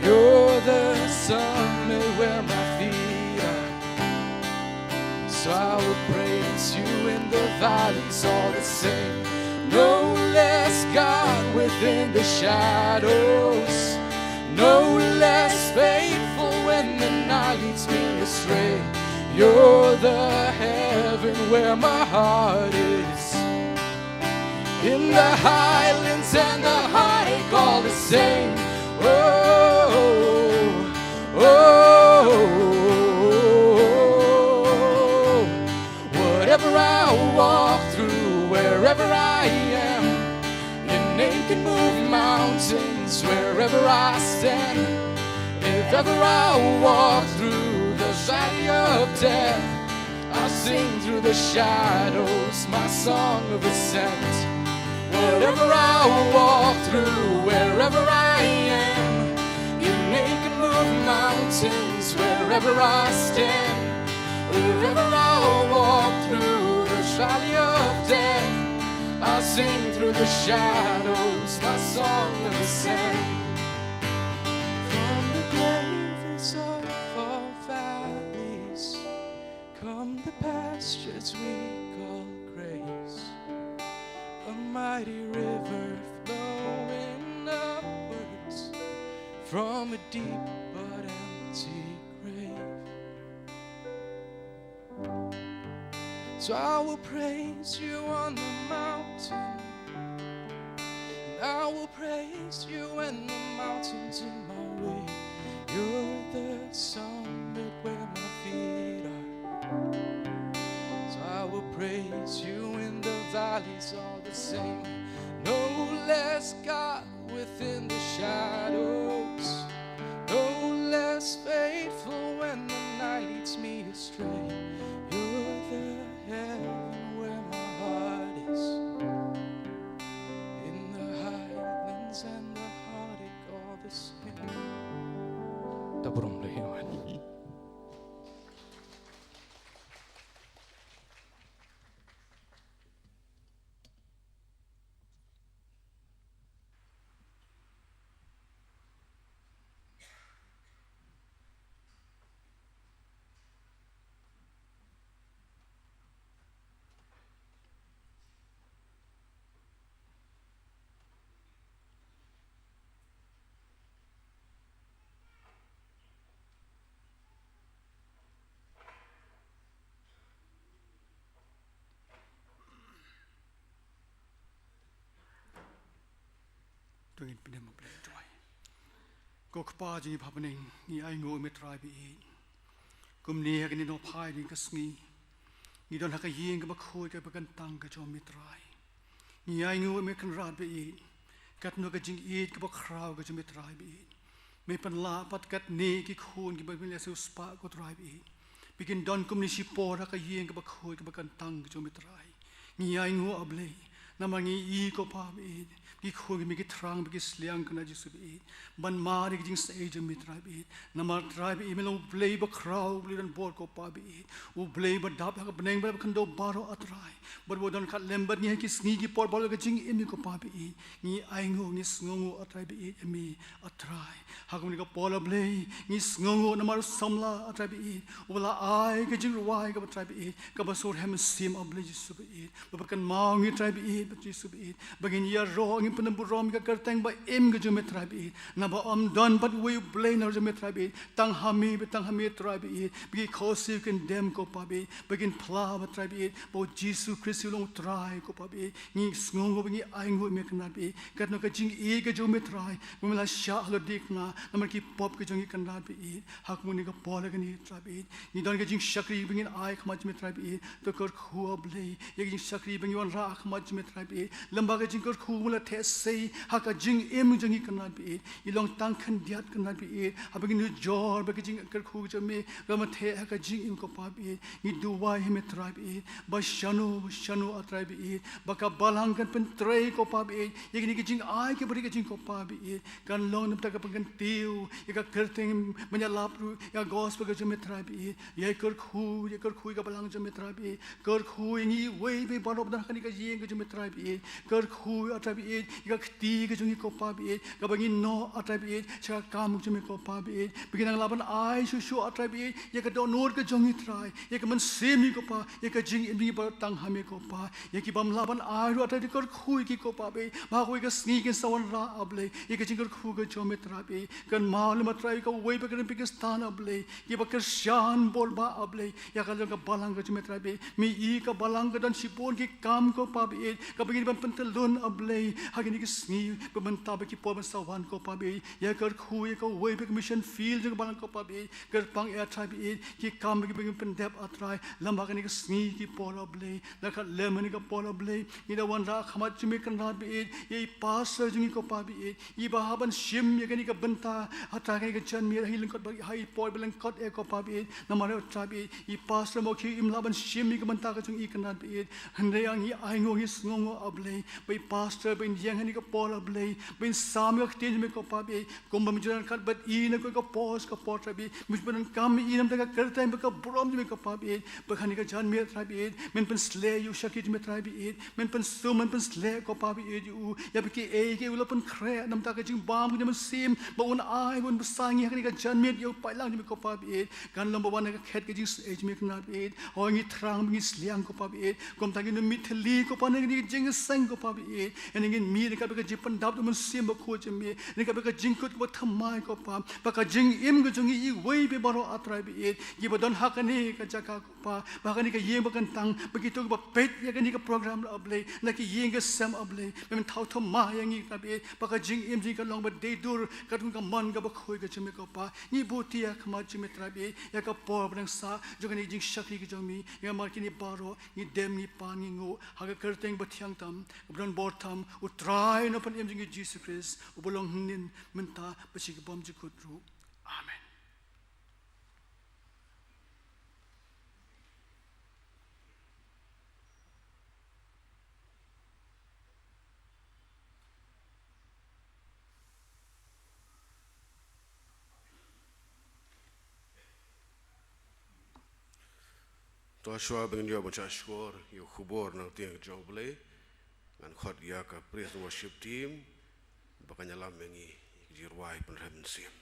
You're the summit where my feet are. So I will praise you in the valleys all the same. No less God within the shadows. No less faithful when the night leads me astray. You're the heaven where my heart is. In the highlands and the heartache all the same. Oh, oh, oh, oh. Whatever I walk through, wherever I am, your name can move mountains, wherever I stand. If ever I walk through the valley of death, I'll sing through the shadows my song of ascent. Whatever I walk through, wherever I am, your name can move mountains, wherever I stand. Wherever I walk through the valley of death, I'll sing through the shadows my song of ascent. From the gravest of all valleys, come the pastures we call grace. A mighty river flowing upwards from a deep but empty grave. So I will praise you on the mountain, and I will praise you when the mountain's in my way. You're the summit where my feet are. So I will praise you in the valleys all the same. No less God within the shadows. No less faithful when the night leads me astray. You're the heaven where my heart is. In the highlands and the heartache all the same. Ta burom leh hi wan. To ngin pyndem ha U Blei. Ko Kpa jong ngi ba ha bneng, ngi ainguh ïa me Trai ba ïeit. Kumne ha kane ka nongphai jong ka sngi, ngi don ha ka ïing kaba khuid kaba kyntang ka jong me Trai. Ngi ainguh ïa me Kynrad ba ïeit. Katno ka jingïeit kaba khraw ka jong me Trai ba ïeit. Me pynlah pat katne ki khun kiba me la siew spah ko Trai ba ïeit. Ba kin don kumne shipor ha ka ïing kaba khuid kaba kyntang ka jong me Trai. Ngi ainguh, A Blei, namar ngi i ko Pa ba ïeit, ki khun ki me ki thrang ba ki sliang, Kynrad Jisu ba ïeit, ban mad ïa ki jingsngewsih jong me Trai ba ïeit. Namar Trai ba ïeit, me long U Blei ba khraw, U Blei don bor ko Pa ba ïeit, U Blei ba dap ha ka bneng bad ha ka khyndew baroh, A Trai. Bad ba don khatlem bad ngi ha ki sngi ki por baroh ka jingim ko Pa ba ïeit. Ngi ainguh, ngi sngewnguh, A Trai ba ïeit, ïa me, A Trai. Ha kane ka por, A Blei, ngi sngewnguh namar u samla, A Trai ba ïeit, uba la ai ka jingrwai kaba, Trai ba ïeit, kaba syrhem mynsiem, A Blei Jisu ba ïeit, ba pynkyndit ïa ngi, Trai ba ïeit, ba Jisu ba ïeit, ba ngin ïaroh, ngin pynburom ïa ka kyrteng ba im ka jong me, Trai ba ïeit, naba ym don pat uwei U Blei na ka jong me, Trai ba ïeit, tang ha me, ba tang ha me, Trai ba ïeit, ba ki khohsiew kin dem ko Pa ba ïeit, ba kin phla ba, Trai ba ïeit, ba U Jisu Khrist u long U Trai ko Pa ba ïeit. Ngi sngewnguh bad ngi ainguh ïa me Kynrad ba ïeit. Katno ka jingïeit ka jong me Trai, ba me la shah halor kane ka, namar ki pop ka jong ngi Kynrad ba ïeit. Ha kane ka por kane Trai ba ïeit, ngi don ka jingshakri ba ngin ai ha khmat jong me Trai ba ïeit. To kyrkhu A Blei ïa ka jingshakri ba ngi wanrah ha khmat jong me Trai ba ïeit. Lem bad ka jingkyrkhu ba me la theh sei ha ka jingim jong ngi Kynrad ba ïeit. Ngi long tang khyndiat Kynrad ba ïeit. Haba ngin ïoh jur bad ka jingkyrkhu jong me, ba me theh ha ka jingim ko Pa ba ïeit. Ngi duwai ha me Trai ba ïeit, ba shano shano A Trai ba ïeit, ba ka balang kan pyntrei ko Pa ba ïeit ïa kine ki jingai ki bri ka jong ngi ko Pa ba ïeit. Kan long na ka bynta ka pynkyntiew ïa ka kyrteng, ban ïalap ruh ïa ka gospel ka jong me Trai ba ïeit. Ïa kyrkhu, ïa kyrkhu ïa ka balang jong me Trai ba ïeit. Kyrkhu ïa ngi iwei pa iwei baroh ba don ha kane ka ïing ka jong me Trai Trai baieit, kyrkhu A Trai baieit, ïa ka kti ka jong ngi ko Pa baieit, kaba ngi noh A Trai baieit, sha ka kam ka jong me ko Pa baieit, ba ngin nang lah ban ai shuh shuh A Trai baieit, ïa ka dohnud ka jong ngi Trai, ïa ka mynsiem ngi ko Pa, ïa ka jingim ngi ba tang ha me ko Pa, ïa ki bym lah ban ai ruh A Trai te kyrkhu ïa ki ko Pa baieit, ba ha kawei ka sngi kin sa wanrah A Blei, ïa ka jingkyrkhu ka jong me Trai baieit, kynmaw lem A Trai kawei pat ka ri Pakistan A Blei, kiba kyrshan bor ba A Blei, ïa ka long ka balang ka jong me Trai baieit, me i ka balang ka don shibun ki kam ko Pa baieit, kaba ngi dei ban pyntyllun A Blei, ha kine ki sngi, ba mynta bad ki por ban sa wan ko Pa baieit, ïa kyrkhu, ïa kawei pat ka mission field jong ka balang ko Pa baieit, kyrpang ïa Trai baieit, ki kam kiba ngi pyndep A Trai, lem ha kine ki sngi ki por A Blei, na ka lem kane ka por A Blei, ngi da wanrah ha khmat jong me Kynrad baieit, ïa i pastor jong ngi ko Pa baieit, i ba hap ban shim ïa kane ka bynta, ha ta kane ka janmiet, ha i lyngkot ba, ha i por ba lyngkot eh ko Pa baieit, namar A Trai baieit, i pastor mo ki im lah ban shim ïa ka bynta ka jong i Kynrad baieit, hynrei ngi ainguh ngi sngewnguh A Blei, ba i pastor ba in ïeng ha kane ka por A Blei, ba in sam ïa ka ktien jong me ko Pa baieit, kumba me ju don ryngkat bad i na kawei ka por sha ka por Trai baieit, me ju pyndonkam ïa i na ka bynta ka kyrteng bad ka burom jong me ko Pa baieit, ba ha kane ka janmiet Trai baieit, men pynsleh ïa u shakri jong me Trai baieit, men pynsum, men pynsleh ko Pa baieit ïa u, ïa ba kiei kiei u la pynkhreh, na ka bynta ka jingbam ka jingmynsiem, ba un ai, ba un bsa ïa ngi ha kane ka janmiet ïa u paidlang jong me ko Pa baieit, kan long ba wan na ka khet ka jingaiei jong me Kynrad baieit, hooid ngi thrang, ngi sliang ko Pa baieit, kumta ngin ym mih thylli ko Pa na kane ka jingïaseng ko Pa baieit, hynrei ngin mih ryngkat bad ka jingpyndap da u Mynsiem Bakhuid jong me, ryngkat bad ka jingkut kaba thymmai ko Pa, ba ka jingim ka jong ngi iwei pa iwei baroh A Trai baieit, kiba don ha kane ka jaka ko Pa, ba ha kane ka ïing ba kyntang, ba kito kiba peit ïa kane ka program A Blei, na ki ïing ki sem A Blei, men thaw thymmai ïa ngi Trai baieit, ba ka jingim jong ngi kan long ba dei dur, katkum ka mon kaba khuid ka jong me ko Pa, ngi buh ïa ka khmat jong me Trai baieit, ïa ka por ba dang sah, jong kane ka jingshakri ka jong me, namar kine baroh, ngi dem ngi pan ngi nguh, ha ka kyrteng ba thiang tam, kaba don bor tam, u Trai u Nongpynim jong ngi Jisu Khrist, uba long hynnin, mynta, bad shi bymjukut ruh. Amen. To shuwa ba ngin ïoh ban shah shkor ïa u khubor na ka ktien ka jong U Blei, ngan khot ïa ka praise and worship team ba kan ïalam ïa ngi ïa ka jingrwai pynrem mynsiem.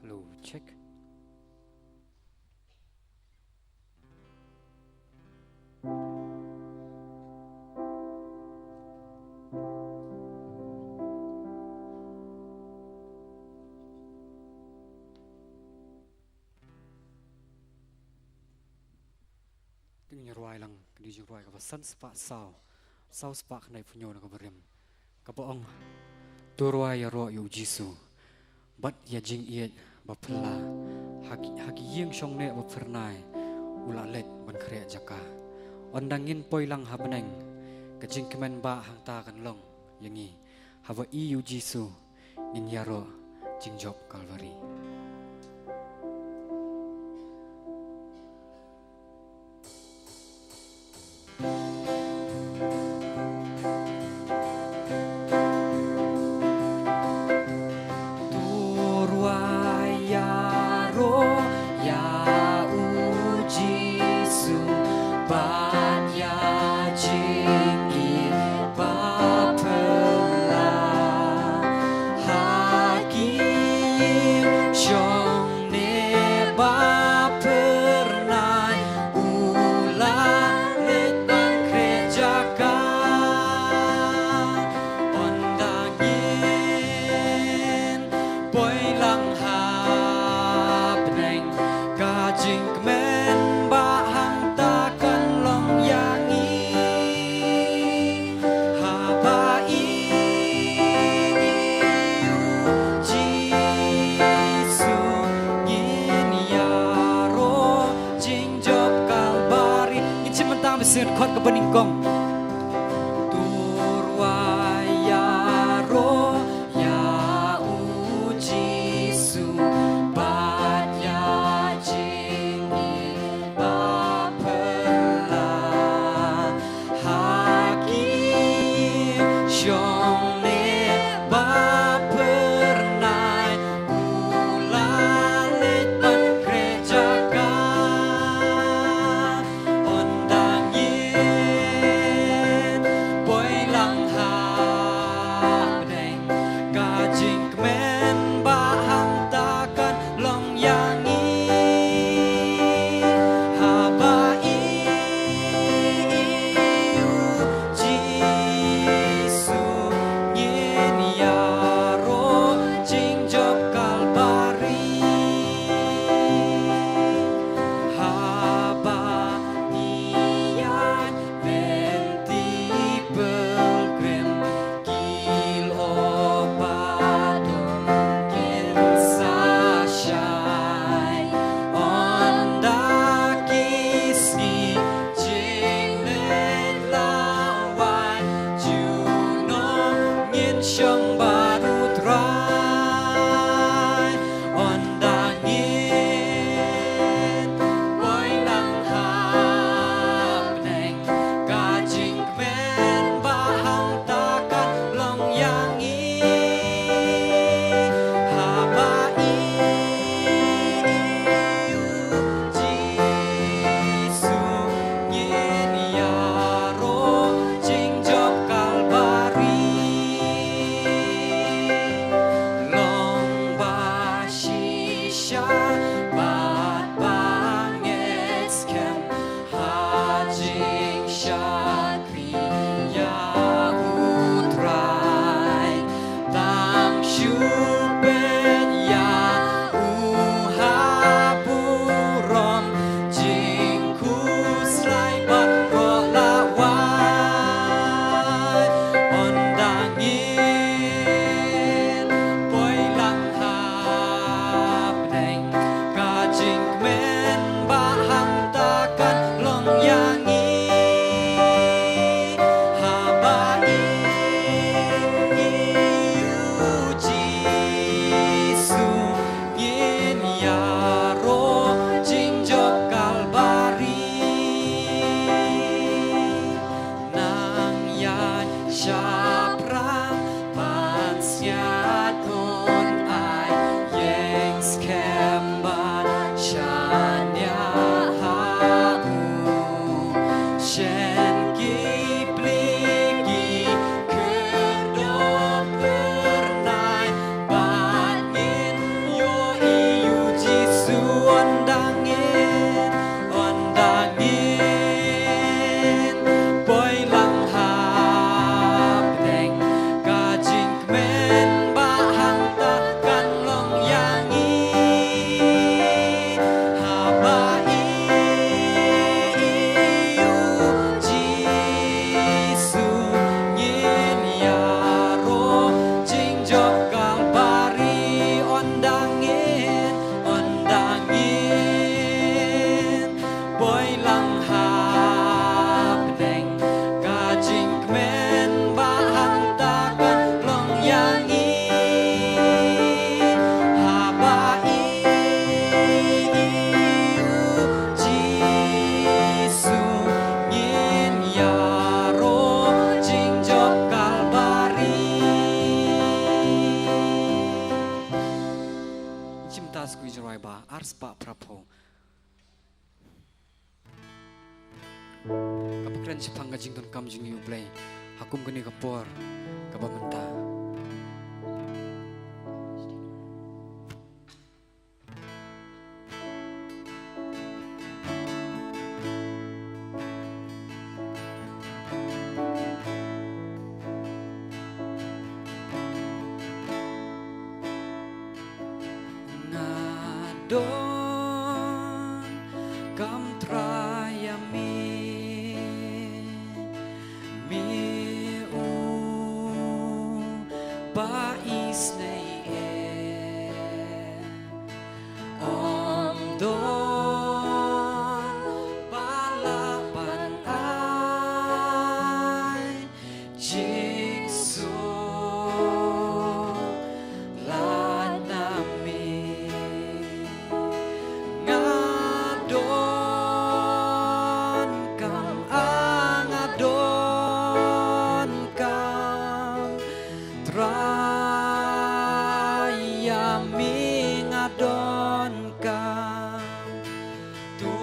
Hello, check. Te ngin ïa rwai lang kane ka jingrwai kaba san spah saw, saw spah khyndai phew hynñiew na kaba rim, kaba ong: To rwai ïaroh ïa U Jisu bad ïa jingïeit ba phylla, ha ki, ha ki ïing shongneh ba phyrnai u la leit ban khreh jaka. Ynda ngin poi lang ha bneng, ka jingkmen bah hangta kan long ïa ngi, haba i U Jisu ngin ïaroh jingjop Kalbari. To rwai ïaroh ïa U Jisu bad ïa jingïeit ba phylla, ha ki ïing shongneh ba phyrnai u la leit ban khreh jaka. Ynda ngin poi lang ha bneng, ka jingkmen bah hangta kan long ïa ngi, haba i U Jisu ngin ïaroh jingjop Kalbari. Ngin shim bynta, ba sngewthuh khot kaba nyngkong. To rwai ïa Skhem bad shaniah ha u, shen ki pli ki khyrdop khyrdai, bad ngin ïohi ïa u Jisu. Ynda ngin, ynda ngin poi lang hapdeng ka jingkmen, ba hangta kan long ïa ngi. Haba i, i u Jisu ngin ïaroh jingjop Kalbari. Ynda ngin, ynda ngin poi lang hapdeng ka jingkmen, ba hangta kan long ïa ngi. Haba i, i u Jisu ngin ïaroh jingjop Kalbari. Shim ta sku i jingrwai ba ar spah phra phew. Kaba kren shaphang ka jingdonkam jong ngi U Blei ha kum kane ka por kaba mynta. Nga donkam Trai ïa me, me uba isynei em. Ym don ba lah ban ai jingsuk lad na me. Nga donkam, ah, nga donkam Trai ïa me, nga donkam. To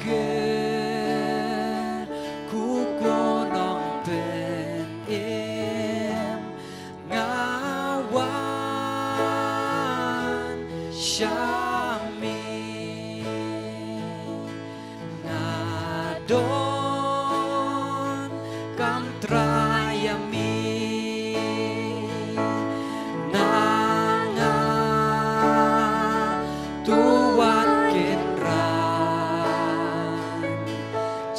kyrkhu ko Nongpynim, nga wan sha me. Nga donkam Trai ïa me, na nga tu wat kynrad,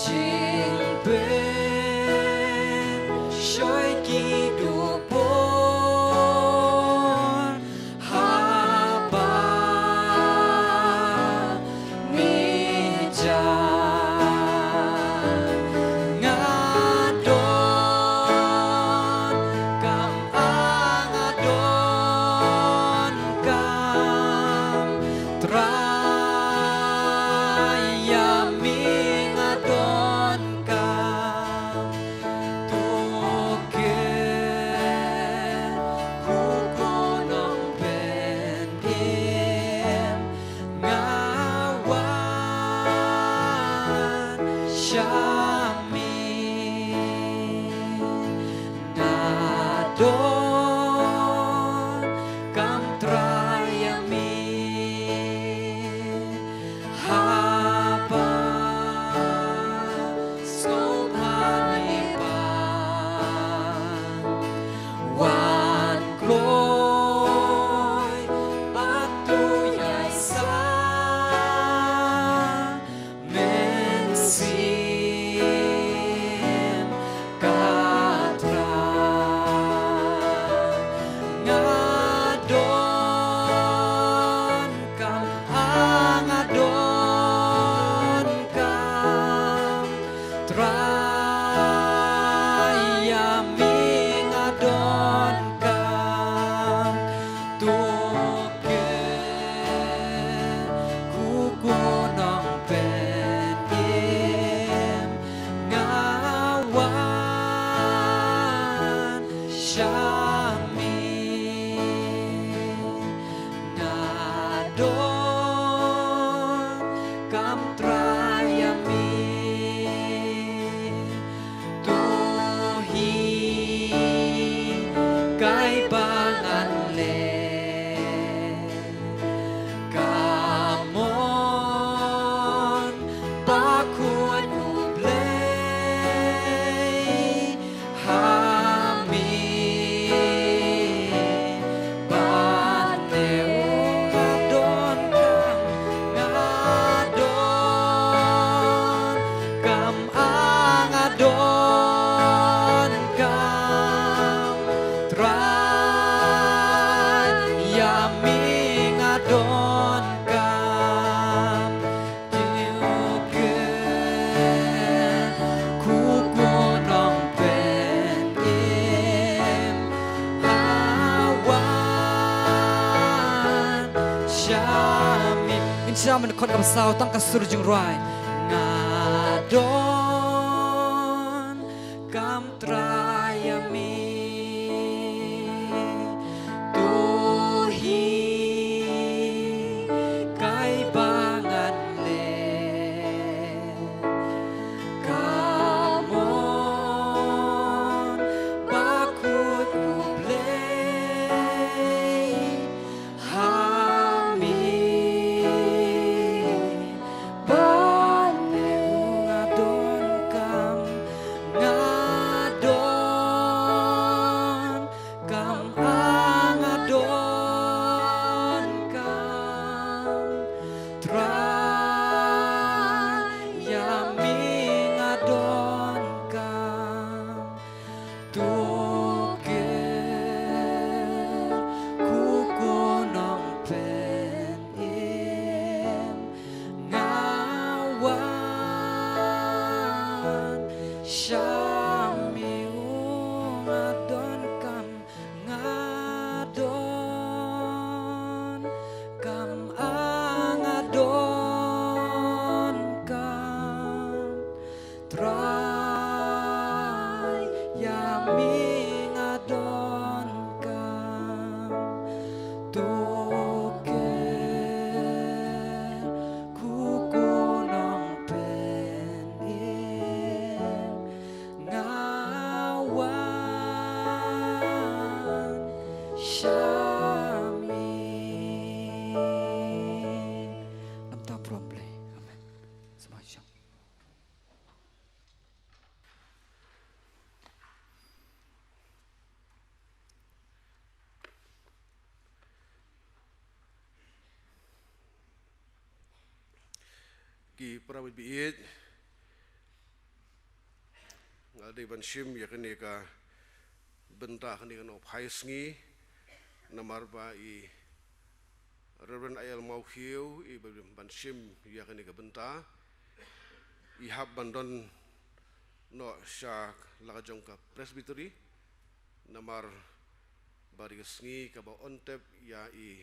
jingpynshoi ki dupur, haba me jah don kam Trai ïa me. To hi kai ba ngan leh. Ka mon ba khuid U Blei ha me. Bad te u nga don kam, nga don kam, a nga don kam. Trai ïa me nga don kam. Te u kyrkhu ko Nongpynim ha wan sha me. Ngin sdang mynkhot kaba saw, tang ka sur jingrwai. Nga don kam Trai ïa me. To hi kai ba ngan leh. Ka mon ba khuid U Blei ha me. Bad te u nga don kam, nga don kam, a nga don kam. Trai ïa me nga don kam. To kyrkhu ko Nongpynim, nga wan sha me. U nga don kam, nga don kam, a nga don kam. Trai ïa me nga don kam. To kyrkhu ko Nongpynim, nga wan sha me. Namta burom Blei. Amen. Sngewbha shong. Ki para bangeit, nga dei ban shim ïa kane ka bynta kane ka nongphai sngi, namar ba i Reverend I L Mawkhiew i ba ban shim ïa kane ka bynta, i hap ban don noh sha la ka jong ka Presbytery, namar ba dei ka sngi kaba on tep ïa i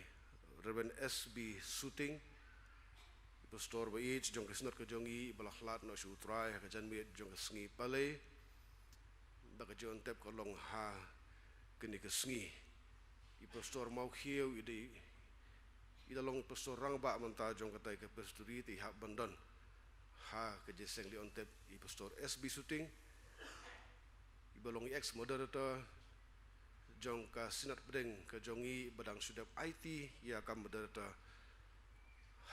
Reverend S B Suting, i pastor ba ïeit jong ka Synod ka jong i, ba la khlad noh sha U Trai ha ka janmiet jong ka sngi Palei. Ba ka jingtep ka long ha kane ka sngi. I Pastor Mawkhiew i dei, i da long pastor rangbah mynta jong katai ka Presbytery, te i hap ban don ha ka jingïaseng lyontep i Pastor S B Suting, i ba long i ex moderator jong ka Synod pdeng ka jong i, ba dang shu dep aiti ïa ka moderator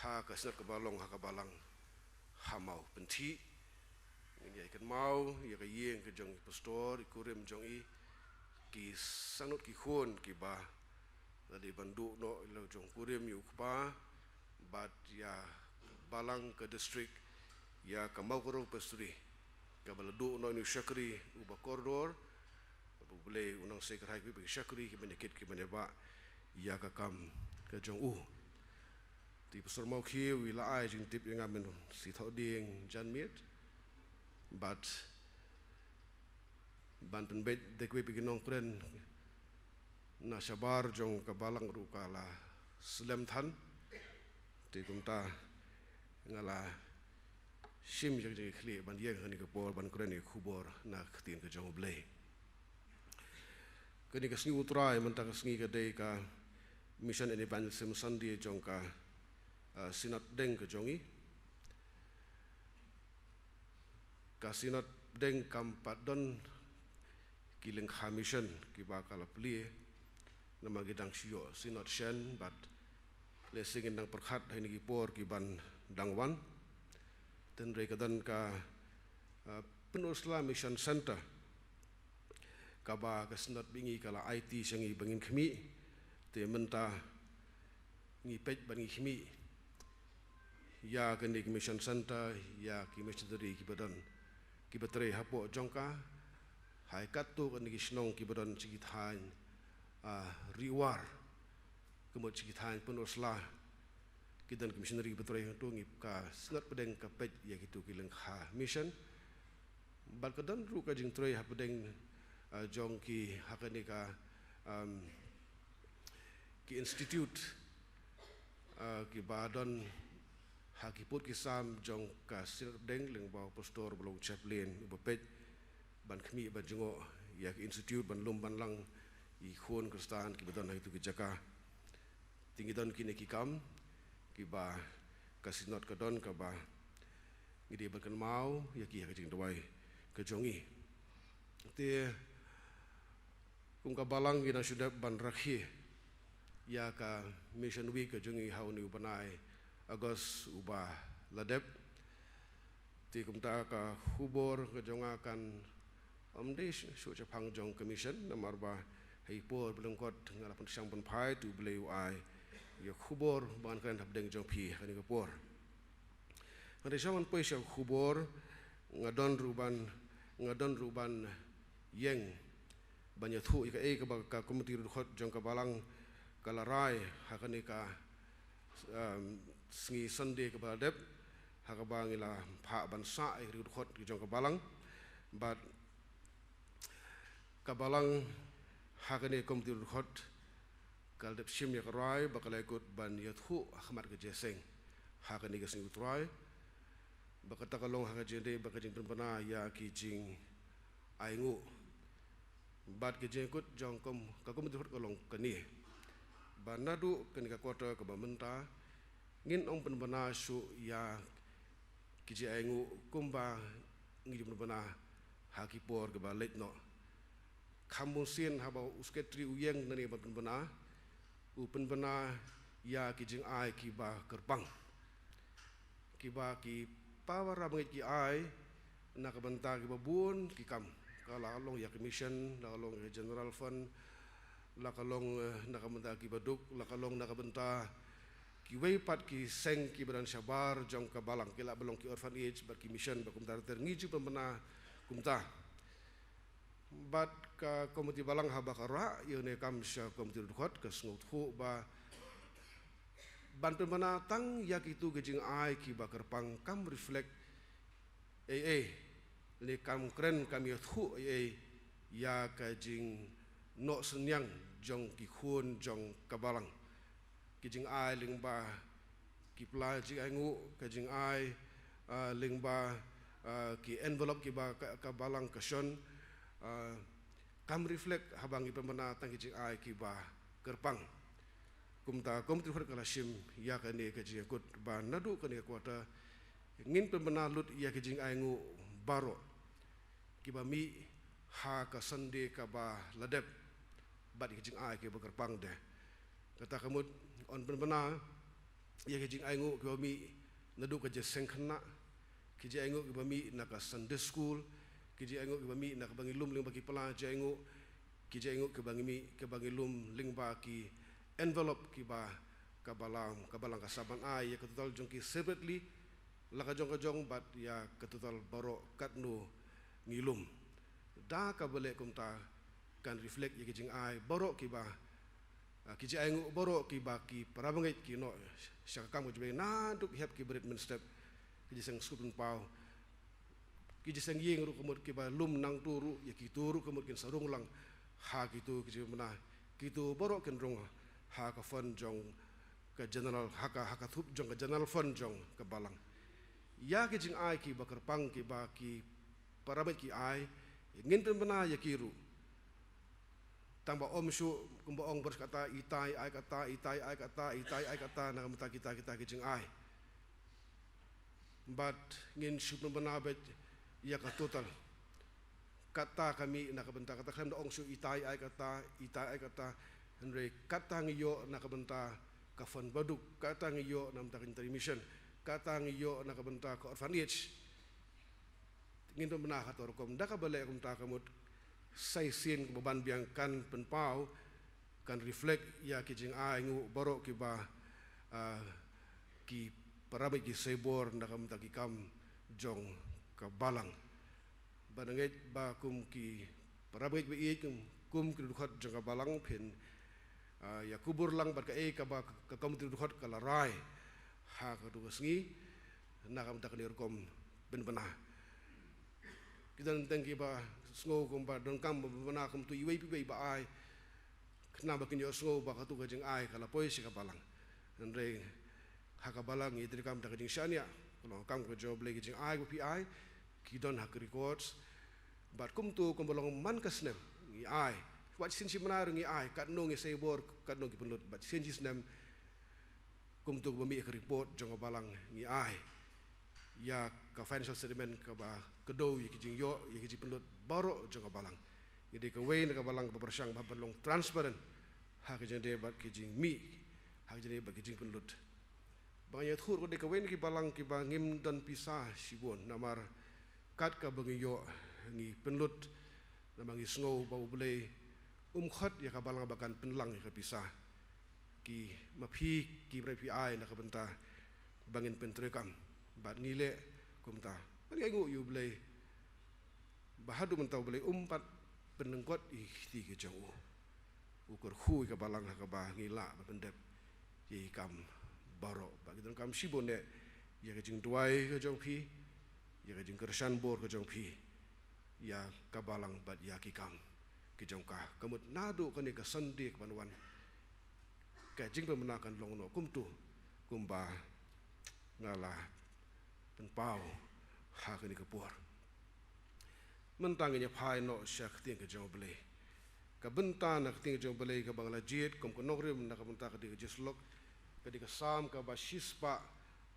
ha ka Synod kaba long ha ka Balang ha Mawpyntih. Ngin ïa kynmaw ïa ka ïing ka jong i pastor, i kurim jong i, ki sangnud ki khun kiba la dei ban duh noh ïa la jong kurim ïa u kpa, bad ïa Balang ka district, ïa ka Mawkyrwat Presbytery, kaba la duh noh ïa u shakri uba kordor, bad U Blei un nang sei kyrhai kiba ki shakri, kiba ïa kit kiba ïa bah ïa ka kam ka jong u. Te i Pastor Mawkhiew i la ai jingtip ïa nga mynta shi thoh dieng janmiet. Bad ban pynbeit da kiwei pat ki nongkren na shabar jong ka Balang ruh ka la slem than. Te kumta nga la shim ïa ka jingkitkhlieh ban ïeng ha kane ka por ban kren ïa ka khubor na ka ktien ka jong U Blei. Kane ka sngi U Trai mynta ka sngi ka dei ka Mission and Evangelism Sunday jong ka Synod deng ka jong i. Ka Synod deng kam pat don ki lyngkha mission kiba ka la plie. Namar ki dang shu ïoh Synod shen bad lehse ngin dang pyrkhat ha kine ki por ki ban dang wan. Tynrai ka don ka uh, Pynursla Mission Center kaba ka Synod bad ngi ka la aiti sha ngi ba ngin khmih. Te mynta ngi peit ba ngi khmih ïa kane ka Mission Center, ïa ki missionary kiba don, kiba trei hapoh jong ka, ha katto katne ki shnong kiba don sha ki thaiñ uh, Ri War, ka mut sha ki thaiñ Pynursla. Ki don ki missionary kiba trei hangto. Ngi ka Synod pdeng ka peit ïa kito ki lyngkha mission. Bad ka don ruh ka jingtrei hapdeng uh, jong ki ha kane ka um, ki institute uh, kiba don ha ki pud ki sam jong ka Synod deng, lyngba u pastor ba long chaplain uba peit ban khmih ban jngoh ïa ki institute ban lum ban lang ïa ki khun Khristan kiba don ha kito ki jaka. Te ngi don kine ki kam kiba ka Synod ka don kaba ngi dei ban kynmaw ïa ki ha ka jingduwai ka jong i. Te kum ka Balang ngi dang shu dep ban rakhe ïa ka Mission Week ka jong i ha une u bnai August uba la dep. Te kumta ka khubor ka jong nga kan ym dei shuh shaphang jong ka mission, namar ba ha i por ba lyngkot nga la pynshong pynphai, te U Blei u ai ïa ka khubor ba ngan kren hapdeng jong phi ha kane ka por. Hynrei shuwa ban poi sha ka khubor, nga don ruh ban, nga don ruh ban ïeng ban ïathuh ïa kaei kaba ka Komiti Ri Dkhot jong ka Balang ka la rai ha kane ka um, sngi Sunday kaba la dep, ha kaba ngi la phah ban sah ïa ki Ri Dkhot ki jong ka Balang. Bad ka Balang ha kane ka Komiti Ri Dkhot ka la dep shim ïa ka rai ba ka la ïakut ban ïathuh ha khmat ka jingïaseng ha kane ka Sngi U Trai. Ba kata ka long ha ka jingdei bad ka jingpynbna ïa ki jingainguh. Bad ka jingïakut jong ka Komiti Ri Dkhot ka long kane, ba naduh kane ka quarter kaba mynta ngin ym pynbna shuh ïa ki jingainguh kumba ngi ju pynbna ha ki por kiba leit noh. Kham bun sien haba u Secretary u ïeng nangne ban pynbna, u pynbna ïa ki jingai kiba kyrpang, kiba ki para bangeit ki ai na ka bynta kiba bun ki kam, ka la long ïa ka mission, la ka long ïa ka General Fund, la ka long eh, na ka bynta kiba duk, la ka long na ka bynta kiwei pat ki seng kiba don shabar jong ka Balang, ki lah ban long ki orphanage bad ki mission bad kumta ter. Ngi ju pynbna kumta. Bad ka Komiti Balang haba ka rah ïa une u kam sha Komiti Ri Dkhot, ka sngewthuh ba ban pynbna tang ïa kito ki jingai kiba kyrpang kam reflect ei ei, lane kam kren, kam ïathuh ei ei ïa ka jingnoh synñiang jong ki khun jong ka Balang. Ki jingai lyngba ki pla jingainguh, ka jingai ah, lyngba ah, ki envelope kiba ka, ka Balang ka shon, ah, kam reflect haba ngi pynbna tang ki jingai kiba kyrpang. Kumta Komiti Ri Dkhot ka la shim ïa kane ka jingïakut ba naduh kane ka quarter ngin pynbna lut ïa ki jingainguh baroh kiba mih ha ka Sunday kaba la dep, bad ïa ki jingai kiba kyrpang de. Kata ka mut yn pynbna ïa ki jingainguh kiba mih naduh ka jingïaseng khynnah, ki jingainguh kiba mih na ka Sunday school, ki jingainguh kiba mih na kaba ngi lum lyngba ki pla jingainguh, ki jingainguh kiba ngi mih, kiba ngi lum lyngba ki envelope kiba ka Balang, ka Balang ka sah ban ai ïa ka total jong ki separately, la ka jong ka jong bad ïa ka total baroh katno ngi lum. Da kaba leh kumta kan reflect ïa ki jingai baroh kiba ah, ki jingainguh baroh kiba ki para bangeit ki noh sha ka kam ka jong U Blei, naduh ki hep, kiba rit mynstep, ki jingïaseng sngewthuh paw, ki jingïaseng ïing ruh ka mut, kiba lum nangto ruh, ïa kito ruh ka mut kin sa rung lang ha kito ki jingpynbna. Kito baroh kin rung ha ka fund jong ka general, ha ka, ha ka thup jong ka General Fund jong ka Balang. Ïa ki jingai kiba kyrpang kiba ki para bangeit ki ai, ngin pynbna ïa ki ruh. Tang ba ym shu kumba ong bor kata, ita i ai kata, ita i ai kata, ita i ai kata, na ka bynta kita, kita ki jingai. Bad ngin shu pynbna beit ïa ka total. Kata ka mih na ka bynta, kata khlem da ong shu ita i ai kata, ita i ai kata. Hynrei kata ngi ïoh na ka bynta ka fund baduk, kata ngi ïoh na ka bynta ka Unitary Mission, kata ngi ïoh na ka bynta ka orphanage. Ngin pynbna ha kato rukom, da kaba leh kumta ka mut sa shisien kaba ban biang kan pynpaw, kan reflect ïa ki jingai nguh baroh kiba, ah, ki para bangeit ki shai bor na ka bynta ki kam jong ka balang. Ba ngeit ba kum ki para bangeit ba ïeit, kum, kum ki dkhot jong ka balang phin, ah, ïa kubur lang bad kaei kaba ka, ka committee dkhot ka la rai ha kato ka sngi na ka bynta kane rukom pynbna. Ki don tang kiba sngew kumba donkam ba pynbna kumto iwei pa iwei ba ai. Khnang ba kin ïohsngew ba kato ka jingai ka la poi sha ka balang. Hynrei ha ka balang ngi treikam da ka jingshaniah, ka long ka kam ka jong U Blei, ki jingai ba phi ai ki don ha ka records. Bad kumto kumba long man ka snem ngi ai. Wat shisien shi bnai ruh ngi ai, katno ngi shai bor, katno ki pynlut, bad shisien shi snem kumto kaba mih ka report jong ka balang ngi ai ïa ka financial statement kaba kdew ïa ki jingïoh, ïa ki jingpynlut baroh jong ka balang. Ngi dei kawei na ka balang kaba pyrshang ba ban long transparent ha ka jingdei bad ki jingmih, ha ka jingdei bad ki jingpynlut. Ba nga ïathuh ruh ka dei kawei na ki balang kiba ngim don pisa shibun, namar kat kaba ngi ïoh ngi pynlut, namar ngi sngew ba U Blei um khot ïa ka balang ba kan pynlang ïa ka pisa. Ki ma phi, ki briew phi ai na ka bynta ba ngin pyntreikam. Bad ngi leh kumta. Bad ngi ainguh ïa U Blei ba haduh mynta U Blei um pat pynlyngkot ïa ki kti ki jong u. U kyrkhu ïa ka balang ha kaba ngi lah ban pyndep ïa ki kam baroh. Bad ngi donkam shibun eh ïa ka jingduwai ka jong phi, ïa ka jingkyrshan bor ka jong phi ïa ka balang bad ïa ki kam ki jong ka. Ka mut naduh kane ka Sunday ka ban wan, ka jingpynbna kan long noh kumto kumba nga la pynpaw ha kane ka por. Mynta ngin ïa phai noh sha ka ktien ka jong U Blei. Ka bynta na ka ktien ka jong U Blei kaba nga la jied kum ka nongrim na ka bynta ka dei ka jingsyllok, ka dei ka Salm kaba shispah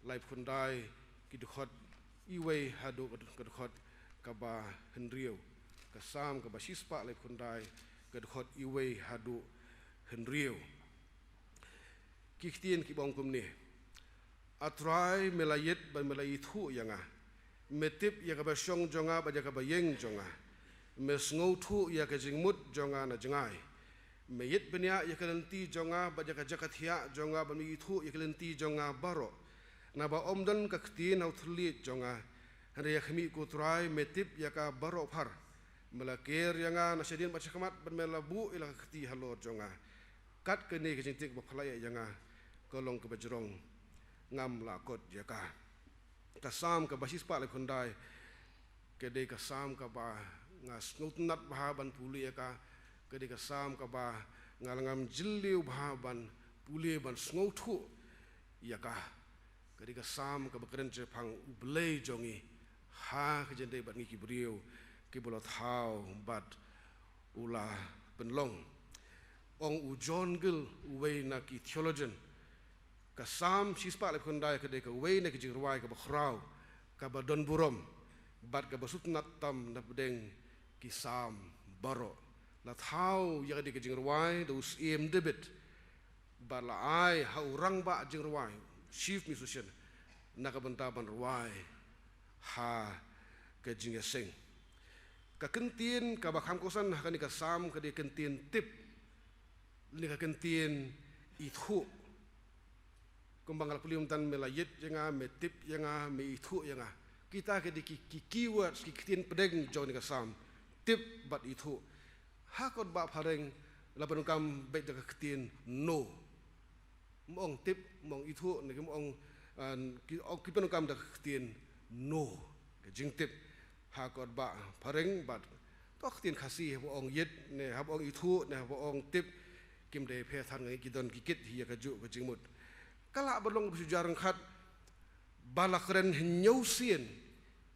laiphew khyndai, ki dkhot iwei haduh ka dkhot, ka dkhot kaba hynriew. Ka Salm kaba shispah laiphew khyndai, ka dkhot iwei haduh hynriew. Ki ktien kiba ong kumne: A Trai, me la ïit bad me la ithuh ïa nga. Me tip ïa kaba shong jong nga bad ïa kaba ïeng jong nga. Me sngewthuh ïa ka jingmut jong nga na jngai. Me ïit bniah ïa ka lynti jong nga bad ïa ka jaka thiah jong nga, bad me ithuh ïa ka lynti jong nga baroh. Naba ym don ka ktien ha u thylliej jong nga. Hynrei ïa khmih, ko Trai, me tip ïa ka baroh phar. Me la ker ïa nga na shadien bad shakhmat, bad me la buh ïa la ka kti halor jong nga. Kat kane ka jingtip ba phylla ïa nga ka long kaba jrong, ngam lah kot ïa ka. Ka Salm kaba shispah laiphew khyndai, ka dei ka Salm kaba nga sngewtynnat bha ban pule ïa ka. Ka dei ka Salm kaba nga la ngam jylliew bha ban pule, ban sngewthuh ïa ka. Ka dei ka Salm kaba kren shaphang U Blei jong ngi ha ka jingïadei bad ngi ki briew kiba la thaw bad u la pynlong. Ong u John Gill, uwei na ki theologian, ka Salm shispah laiphew khyndai ka dei kawei na ki jingrwai kaba khraw, kaba don burom, bad kaba sngewtynnat tam na pdeng ki Salm baroh. La thaw ïa ka dei ka jingrwai da u Syiem David, bad la ai ha u rangbah jingrwai, chief musician, na ka bynta ban rwai ha ka jingïaseng. Ka kyntien kaba kham kongsan ha kane ka Salm ka dei ka kyntien tip, ne ka kyntien ithuh. Kumba nga la pule mynta, me la ïit ïa nga, me tip ïa nga, me ithuh ïa nga. Kita ki dei ki, ki keywords, ki ktien pdeng jong kane ka Salm. Tip bad ithuh. Ha kot ba phareng la pyndonkam beit da ka ktien know. Ym ong tip, ym ong ithuh, ne ki ym ong, ah, ki ong, ki pyndonkam da ka ktien know, ka jingtip. Ha kot ba phareng bad to ka ktien Khasi, haba ong ïit, ne haba ong ithuh, ne haba ong tip, kim dei pher than, ngi ki don ki kit hi ïa kajuh ka jingmut. Ka lah ban long ba shu jar ryngkhat, ba la kren hynñiew sien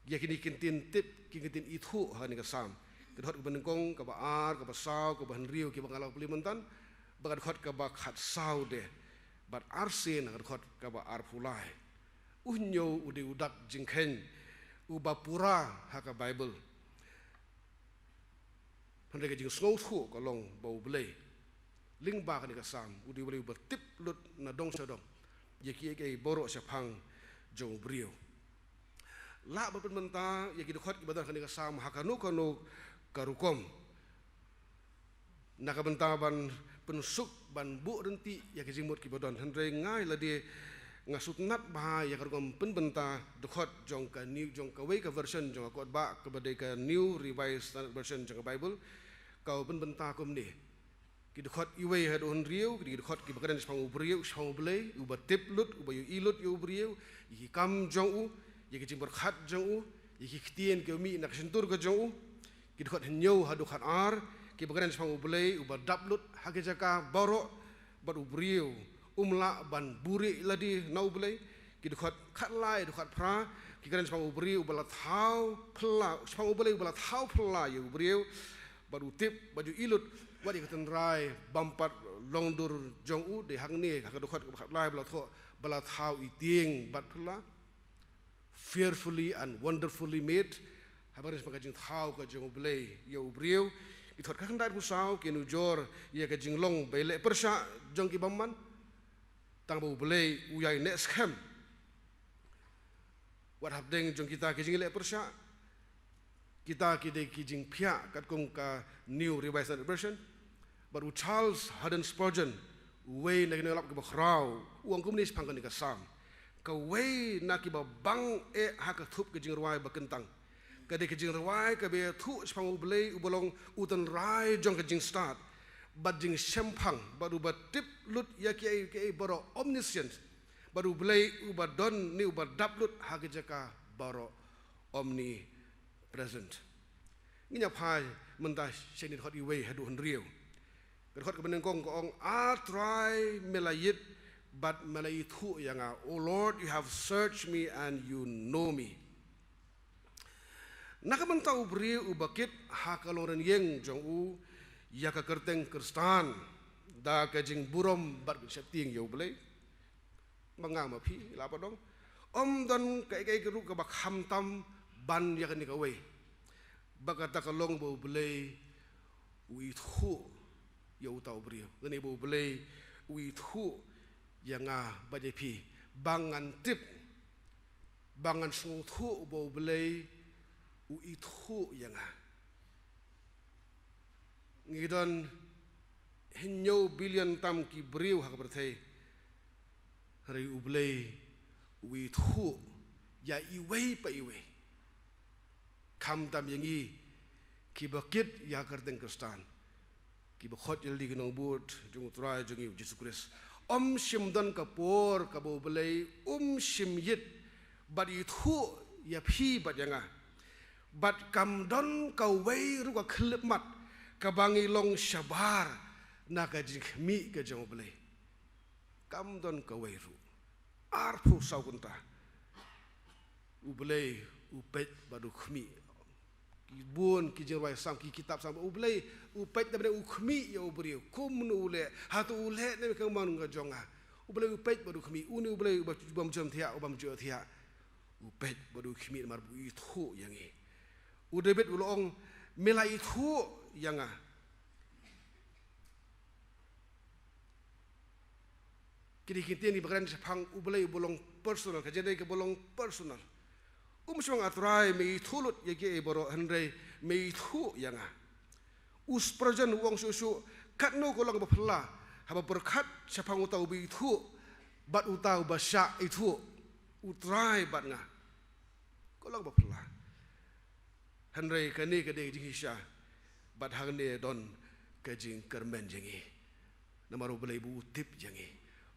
ïa kine ki kyntien tip, ki kyntien ithuh ha kane ka Salm. Ka dkhot kaba nyngkong, kaba ar, kaba saw, kaba hynriew, kiba nga la pule myntan, bad ka dkhot kaba khatsaw de, bad arsien ha ka dkhot kaba arphew lai. U hynñiew u dei u dak jingkheiñ uba pura ha ka Baibl. Hynrei ka jingsngewthuh ka long ba U Blei, lyngba kane ka Salm, u dei U Blei uba tip lut na dong sha dong ïa kiei kiei baroh shaphang jong u briew. Lah ban pynbynta ïa ki dkhot kiba don ha kane ka Salm ha kano kano ka rukom, na ka bynta ban pynsuk, ban buh ryntih ïa ki jingmut kiba don. Hynrei nga ïa lade nga sngewtynnat bha ïa ka rukom pynbynta dkhot jong ka new, jong kawei ka version jong ka kot bah, kaba dei ka New Revised Standard Version jong ka Baibl. Ka pynbynta kumne: ki dkhot iwei haduh hynriew, ki dkhot kiba kren shaphang u briew, shaphang U Blei uba tip lut, uba ïohi lut ïa u briew, ïa ki kam jong u, ïa ki jingpyrkhat jong u, ïa ki ktien kiba mih na ka shyntur ka jong u. Ki dkhot hynñiew haduh khatar, kiba kren shaphang U Blei uba dap lut ha ki jaka baroh, bad u briew um lah ban buhrieh lade na U Blei. Ki dkhot khatlai haduh khatphra, ki kren shaphang u briew uba la thaw phylla, shaphang U Blei uba la thaw phylla ïa u briew, bad u tip, bad u ïohi lut wat ïa ka tynrai bympat longdur jong u. Dei hangne ha ka dkhot kaba khatlai ba la thoh, ba la thaw i tieng bad phylla. Fearfully and wonderfully made. Haba kren shaphang ka jingthaw ka jong U Blei ïa u briew. Ki dkhot khatkhyndai haduh khatsaw ki nujor ïa ka jinglong ba ïaleh pyrshah jong ki bymman. Tang ba U Blei u ïai neh skhem wat hapdeng jong kita ki jingïaleh pyrshah. Kita ki dei ki jingphiah katkum ka New Revised Standard Version. Bad u Charles Haddon Spurgeon, uwei na ki nonglap kiba khraw, u ong kumne shaphang kane ka Salm: kawei na kiba bang eh ha ka thup ka jingrwai ba kyntang ka dei ka jingrwai kaba ïathuh shaphang U Blei uba long u tynrai jong ka jingstad bad jingshemphang, bad uba tip lut ïa kiei kiei baroh, omniscient, bad U Blei uba don ne uba dap lut ha ki jaka baroh, omnipresent. Ngin ïa phai mynta sha kine ki dkhot iwei haduh hynriew. Ka dkhot kaba nyngkong ka ong: A Trai, me la ïit bad me la ithuh ïa nga. O Lord, you have searched me and you know me. Na ka bynta u briew uba kit ha ka longrynieng jong u ïa ka kyrteng Khristan da ka jingburom bad ka jingsheptieng ïa U Blei, ma nga ma phi la ba dong, ym don kaei kaei ruh kaba khamtam ban ïa kane kawei. Ba kata ka long ba U Blei u ithuh ïa uta u briew. Kane ba U Blei u ithuh ïa nga bad ïa phi. Ba ngan tip, ba ngan sngewthuh ba U Blei u ithuh ïa nga. Ngi don hynñiew billion tam ki briew ha ka pyrthei. Hynrei U Blei u ithuh ïa iwei pa iwei. Khamtam ïa ngi kiba kit ïa ka kyrteng Khristan, kiba khot ïalade ki nongbud jong U Trai jong ngi U Jisu Khrist. Ym shym don ka por kaba U Blei um shym ïit bad ithuh ïa phi bad ïa nga. Bad kam don kawei ruh ka khyllipmat kaba ngi long shabar na ka jingkhmih ka jong U Blei. Kam don kawei ruh. Arphew saw kynta U Blei u peit bad u khmih. Ki bun ki jingrwai Salm, ki kitab Salm, U Blei u peit na bynta u khmih ïa u briew. Kumno u leh, hato u leh ne ka mon ka jong nga. U Blei u peit bad u khmih. Une U Blei u bym jam thiah, u bym ju thiah. U peit bad u khmih namar ba u ithuh ïa ngi. U David u la ong, me la ithuh ïa nga. Kine ki ktien kiba kren shaphang U Blei uba long personal, ka jingïadei kaba long personal. Um shym ong A Trai me ithuh lut ïa kiei baroh, hynrei me ithuh ïa nga. U Spurgeon u ong shuh shuh, katno ka long ba phylla haba pyrkhat shaphang uta uba ithuh bad uta uba shah ithuh, U Trai bad nga. Ka long ba phylla. Hynrei kane ka dei ka jingshisha. Bad hangne don ka jingkyrmen jong ngi. Namar U Blei ba u tip ïa ngi,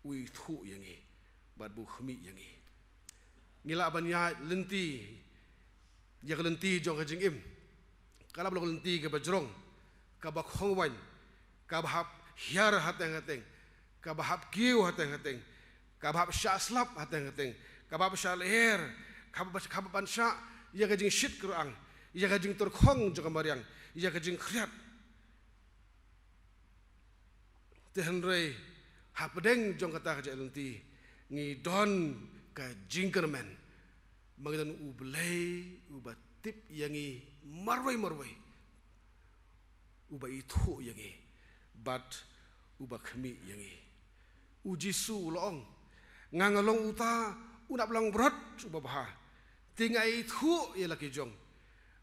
u ithuh ïa ngi, bad ba u khmih ïa ngi. Ngi lah ban ïaid lynti ïa ka lynti jong ka jingim. Ka lah ban long ka lynti kaba jrong, kaba khongwaiñ, kaba hap hiar hateng hateng, kaba hap kiew hateng hateng, kaba hap shah slap hateng hateng, kaba hap shah lyer, kaba, kaba ban shah ïa ka jingshit kyrang. ïa ka jingtyrkhong jong ka mariang, ïa ka jingkhriat. Te hynrei hapdeng jong kata ka jingïaid lynti ngi don ka jingkyrmen ba ngi don U Blei uba tip ïa ngi marwei marwei, uba ithuh ïa ngi bad uba khmih ïa ngi. U Jisu u la ong, nga nga long uta u nap langbrot uba bha. Te nga ithuh ïa la ki jong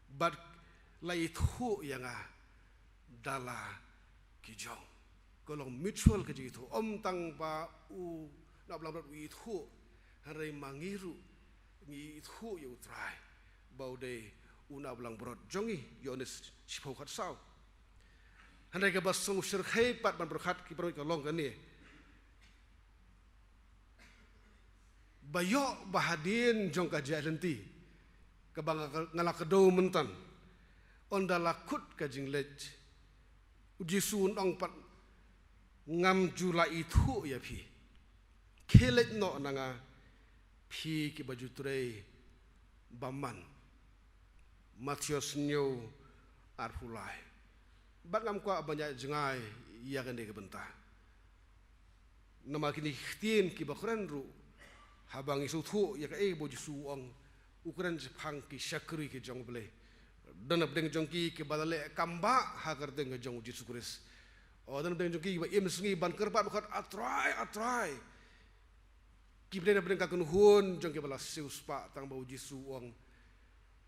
bad la ithuh ïa nga da la ki jong. Ka long mutual ka jingithuh. Ym tang ba u nap langbrot u ithuh, hynrei ma ngi ruh ngi ithuh ïa U Trai ba u dei u nap langbrot jong ngi. Ïoannis shiphew khatsaw. Hynrei kaba sngewsyrkhei pat ban pyrkhat ki paralok ka long kane. Ba ïoh ba hadien jong ka jingïaid lynti kaba nga, nga la kdew mynta, ynda la kut ka jingleit, U Jisu un ong pat, ngam ju la ithuh ïa phi. Khie leit noh na nga, phi kiba ju trei bymman. Mathaios hynñiew, arphew lai. Bad ngam kwah ban ïaid jngai ïa kane ka bynta. Namar kine ki ktien kiba kren ruh, haba ngi sngewthuh ïa kaei ba U Jisu u ong, u kren shaphang ki shakri ki jong U Blei. Don napdeng jong ki kiba la leh kam bha ha ka kyrteng ka jong U Jisu Khrist. O, don napdeng jong ki kiba im sngi ban kyrpad bad khot, A Trai, A Trai. Ki pdeng napdeng ka kynhun jong kiba la siewspah, tang ba U Jisu u ong,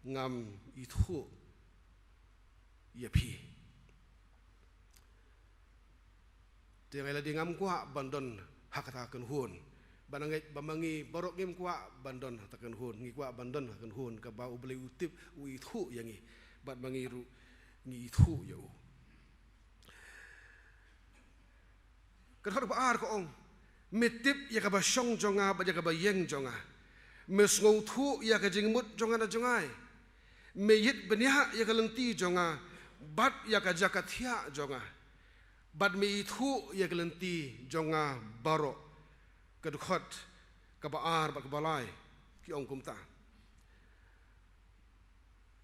ngam ithuh ïa phi. Te nga ïa lade ngam kwah ban don ha kata ka kynhun. Ba nga ngeit ba ma ngi baroh ngim kwah ban don ha kata ka kynhun. Ngi kwah ban don ha ka kynhun kaba U Blei u tip, u ithuh ïa ngi. Bad ma ngi ruh ngi ithuh ïa u. Ka dkhot ba ar ka ong, me tip ïa kaba shong jong nga bad ïa kaba ïeng jong nga. Me sngewthuh ïa ka jingmut jong nga na jngai. Me ïit bniah ïa ka lynti jong nga bad ïa ka jaka thiah jong nga. Bad me ithuh ïa ka lynti jong nga baroh. Ka dkhot kaba ar bad kaba lai ki ong kumta.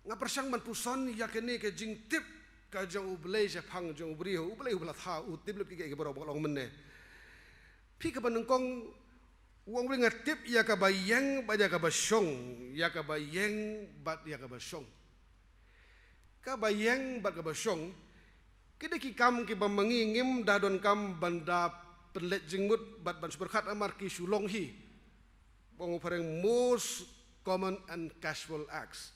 Nga pyrshang ban puson ïa kane ka jingtip ka jong U Blei shaphang jong u briew, U Blei uba la thaw, u tip lut kiei kiei baroh ba long mynne. Phi kaba nyngkong, u ong, U Blei, nga tip ïa kaba ïeng bad ïa kaba shong, ïa kaba ïeng bad ïa kaba shong. Kaba ïeng bad kaba shong, ki dei ki kam kiba ma ngi ngim da donkam ban da pynleit jingmut bad ban shu pyrkhat namar ki shu long hi. Ba ong u phareng, most common and casual acts.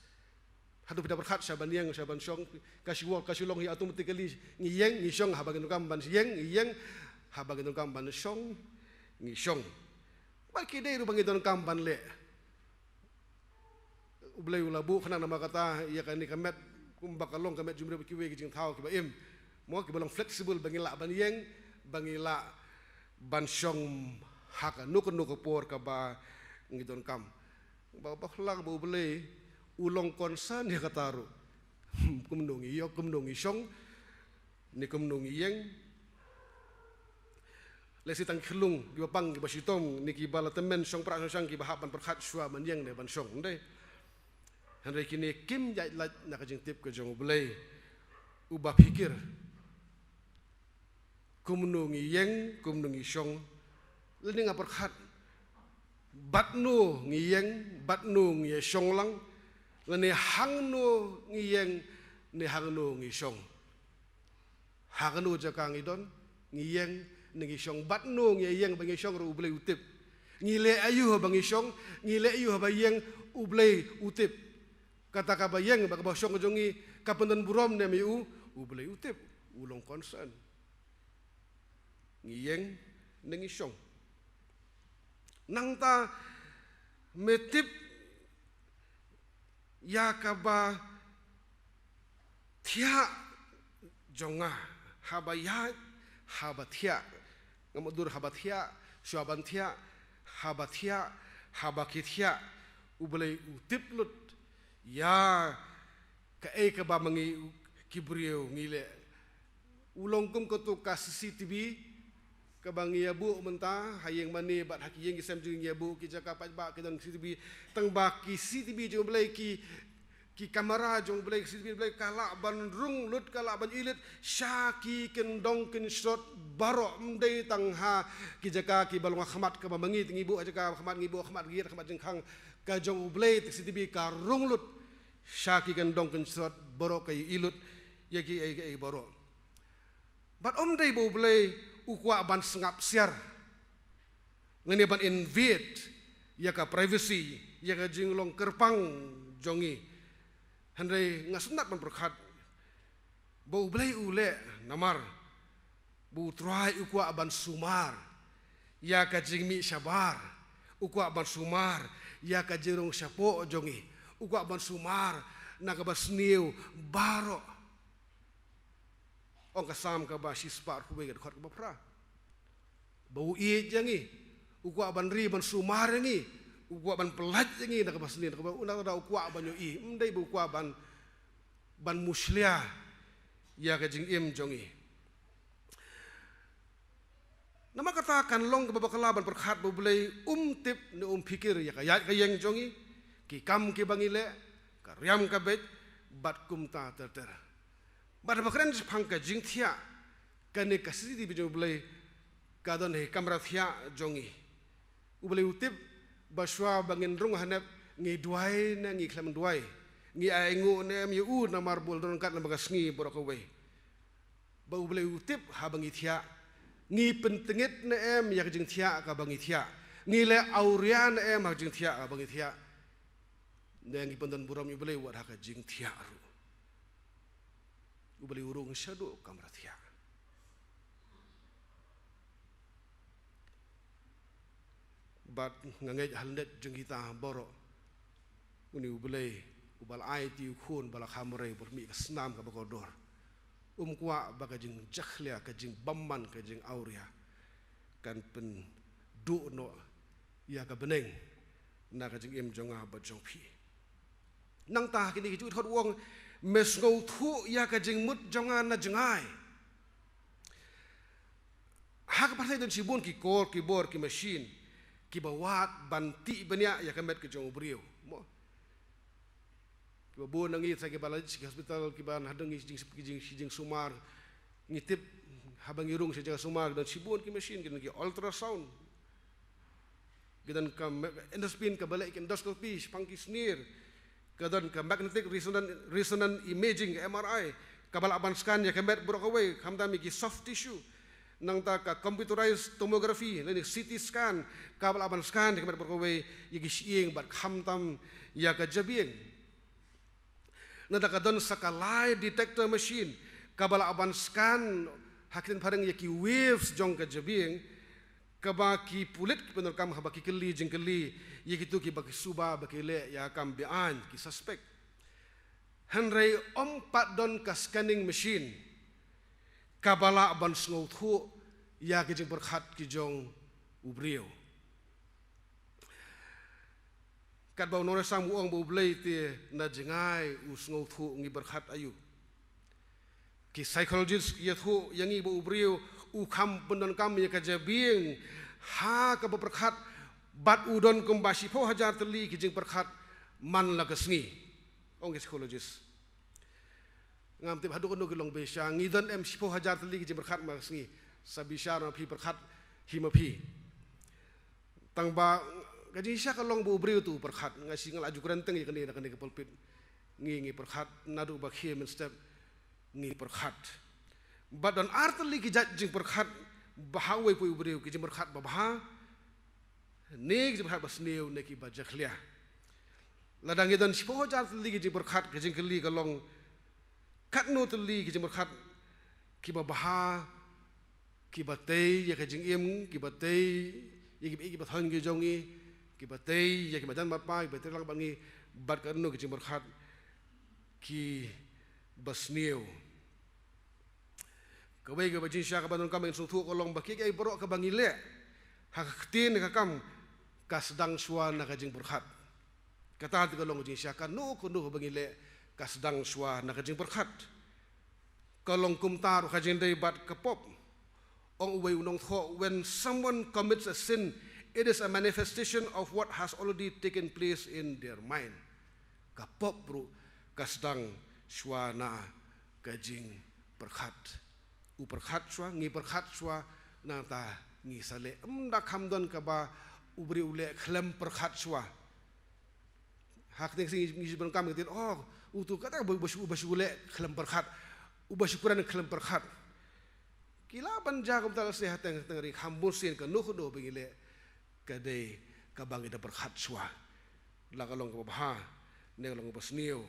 Haduh phi da pyrkhat sha ban ïeng, sha ban shong, ka shu, ka shu long hi automatically, ngi ïeng, ngi shong, haba ngi donkam ban ïeng, ngi ïeng, haba ngi donkam ban shong, ngi shong. Bad ki dei ruh ba ngi donkam ban leh. U Blei u la buh khnang namar kata ïa kane ka met, kumba ka long ka met jumbe bad kiwei ki jingthaw kiba im. Mo, kiba long flexible ba ngi lah ban ïeng, ba ngi lah ban shong ha kano kano ka por kaba ngi donkam. Ba, ba khlak ba U Blei u long concern ïa kata ruh. Kumno ngi ïoh, kumno ngi shong, ne kumno ngi ïeng. Lehse tang ki khyllung kiba pang, kiba shitom, ne kiba la tymmen shongpra shongshang kiba hap ban pyrkhat shuwa ban ïeng ne ban shong, ym dei? Hynrei kine kim ïaid lait na ka jingtip ka jong U Blei uba phikir. Kumno ngi ïeng, kumno ngi shong. Lane nga pyrkhat, bad no ngi ïeng, bad no ngi ïa shong lang. Lane hangno ngi ïeng, ne hangno ngi shong. Ha kano jaka ngi don, ngi ïeng ne ngi shong, bad no ngi ïeng bad ngi shong ruh U Blei u tip. Ngi leh aïu haba ngi shong, ngi leh aïu haba ïeng, U Blei u tip. Kata kaba ïeng bad kaba shong jong ngi ka pyndon burom ne em ïa u, U Blei u tip, u long concern. Ngi ïeng ne ngi shong. Nangta me tip ïa kaba thiah jong nga, haba ïaid, haba thiah. Ngam dur haba thiah, shuwa ban thiah, haba thiah, haba ki thiah. U Blei u tip lut ïa kaei kaba ma ngi ki briew ngi leh. U long kum kato ka C C T V kaba ngi ïa buh mynta ha ïing mane bad ha ki ïing ki sem jong ngi, ïa buh ki jaka paidbah ki don C C T V. Tang ba ki C C T V jong U Blei ki, Ki kamera jong U Blei, ki C C T V U Blei, ka lah ban rung lut, ka lah ban ïohi lut sha ki kyndong kynshrot baroh, ym dei tang ha ki jaka kiba long ha khmat kaba ma ngi te ngi buh ha jaka khmat, ngi buh ha khmat gate, khmat jingkhang. Ka jong U Blei te C C T V ka rung lut sha ki kyndong kynshrot baroh, ka ïohi lut ïa ki, ïa ki, ïa ki baroh. Bad ym dei ba U Blei u kwah ban sngap siar lane ban invade ïa ka privacy, ïa ka jinglong kyrpang jong ngi. Hynrei nga sngewtynnat ban pyrkhat ba U Blei u leh namar ba U Trai u kwah ban sumar ïa ka jingmih shabar, u kwah ban sumar ïa ka jingrung shapoh jong ngi, u kwah ban sumar na kaba sniew baroh. Ong ka Salm kaba shispah arphew wei, ka dkhot kaba phra, ba u ïeit ïa ngi, u kwah ban ri ban sumar ïa ngi, u kwah ban pyllait ïa ngi na kaba sniew, na kaba, na kaba u kwah ban ïohi, ym dei ba u kwah ban, ban mushlia ïa ka jingim jong ngi. Namar kata kan long kaba bakla ban pyrkhat ba U Blei um tip ne um phikir ïa ka ïaid ka ïeng jong ngi, ki kam kiba ngi leh, ka riam ka beit, bad kumta ter ter. Bad haba kren shaphang ka jingthiah, kane ka C C T V jong U Blei ka don ha ka kamra thiah jong ngi. U Blei u tip ba shuwa ba ngin rung hanep, ngi duwai ne ngi khlem duwai, ngi ai nguh ne em ïa u namar ba u la don ryngkat lem bad ka sngi baroh kawei. Ba U Blei u tip haba ngi thiah, ngi pyntngit ne em ïa ka jingthiah kaba ngi thiah, ngi leh awria ne em ha ka jingthiah kaba ngi thiah. Ne ngi pyndon burom ïa U Blei wat ha ka jingthiah ruh. U Blei u rung shaduh kamra thiah. Bad nga ngeit ha lyndet jong kita baroh, une U Blei uba la ai ïa u Khun ba la kha marwei, ba la mih ka snam kaba kordor, um kwah ba ka jingjakhlia, ka jingbymman, ka jingawria kan pynduh noh ïa ka bneng na ka jingim jong nga bad jong phi. Nangta ha kine ki juh dkhot u ong, me sngewthuh ïa ka jingmut jong nga na jngai. Ha ka pyrthei don shibun ki kor, ki bor, ki machine kiba wad ban tih bniah ïa ka met ka jong u briew, mo. Kiba bun na ngi sa kiba la leit sha ki hospital, kiba na hadang ki jing, ki jing, ki jingsumar. Ngi tip haba ngi rung sha jaka sumar, don shibun ki machine, ki don ki ultrasound, ki don ka me-, endoscopy, kaba leh ki endoscopy shaphang ki snier, ka don ka magnetic resonant, resonant imaging, ka M R I, kaba lah ban scan ïa ka met baroh kawei, khamtam ïa ki soft tissue. Nangta ka computerized tomography lane C T scan, kaba lah ban scan ïa ka met baroh kawei, ïa ki shyieng bad khamtam ïa ka jabieng. Nangta ka don sa ka lie detector machine, kaba lah ban scan ha ki tnat phareng ïa ki waves jong ka jabieng, kaba ki pulit ki pyndonkam haba ki kylli jingkylli ïa kito kiba ki suba ba ki leh ïa ka kam be-aiñ, ki suspect. Hynrei ym pat don ka scanning machine kaba lah ban sngewthuh ïa ki jingpyrkhat ki jong u briew. Katba u nongïalam u ong ba U Blei te na jngai u sngewthuh, ngi pyrkhat aïu? Ki psychologist ki ïathuh ïa ngi ba u briew u kham pyndonkam ïa ka jabieng ha kaba pyrkhat, bad u don kumba shiphew hajar tylli ki jingpyrkhat man la ka sngi, ong ki psychologist. Ngam tip haduh katno ki long bishar, ngi don em shiphew hajar tylli ki jingpyrkhat man la ka sngi? Sa bishar ma phi, pyrkhat hi ma phi. Tang ba ka jingshisha ka long ba u briew te u pyrkhat. Nga shu, nga la ju kren teng ïa kane na kane ka pulpit. Ngi, ngi pyrkhat naduh ba khie mynstep, ngi pyrkhat. Bad don ar tylli ki jait jingpyrkhat ba ha uwei pa uwei u briew, ki jingpyrkhat babha, ne ki jingpyrkhat basniew, ne kiba jakhlia. Lada ngi don shiphew hajar tylli ki jingpyrkhat, ka jingkylli ka long, katno tylli ki jingpyrkhat kiba bha, kiba tei ïa ka jingim, kiba tei ïa kiba, ïa kiba thoh ki jong ngi, kiba tei ïa ki madan bad pa, kiba tei lang bad ngi, bad katno ki jingpyrkhat kiba sniew. Kawei kaba jingshisha kaba donkam ban sngewthuh ka long ba kiei kiei baroh kaba ngi leh ha ka ktien ka kam, ka sdang shuwa na ka jingpyrkhat. Kata te ka long ka jingshisha, kano kano kaba ngi leh ka sdang shuwa na ka jingpyrkhat. Ka long kumta ruh ka jingdei bad ka pop. Ong uwei u nongthoh, "When someone commits a sin, it is a manifestation of what has already taken place in their mind." Ka pop ruh Ka sdang shuwa na ka jingpyrkhat. U pyrkhat shuwa, ngi pyrkhat shuwa, nangta ngi sa leh. Ym da kham don kaba u briew u leh khlem pyrkhat shuwa. Ha kane ka sngi ngi ju pyndonkam ka ktien, oh, utu kata ba, ba shu, ba shu leh khlem pyrkhat, uba shu kren khlem pyrkhat. Ki lah ban jia kumta lehse ha teng teng ri, kham bun sien kano kano ba ngi leh ka dei kaba ngi da pyrkhat shuwa. La ka long kaba bha ne ka long kaba sniew.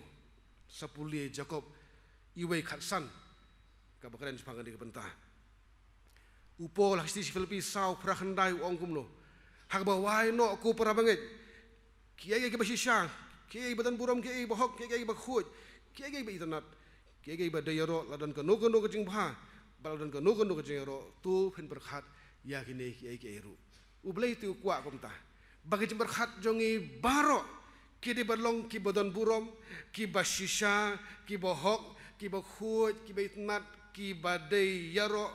Sa pule Jakob iwei khatsan, kaba kren shaphang kane ka bynta. U Paul ha ka shithi sha ki Philippi saw phra khyndai u ong kumno: Ha kaba wai noh, ko para bangeit, kiei kiei kiba shisha, kiei kiei ba don burom, kiei kiei ba hok, kiei kiei ba khuid, kiei kiei ba itynnat, kiei kiei ba dei ïaroh, la don kano kano ka jingbha, bad la don kano kano ka jingïaroh, to phin pyrkhat ïa kine kiei kiei ruh. U Blei te u kwah kumta, ba ki jingpyrkhat jong ngi baroh ki dei ban long kiba don burom, kiba shisha, kiba hok, kiba khuid, kiba itynnat, kiba dei ïaroh.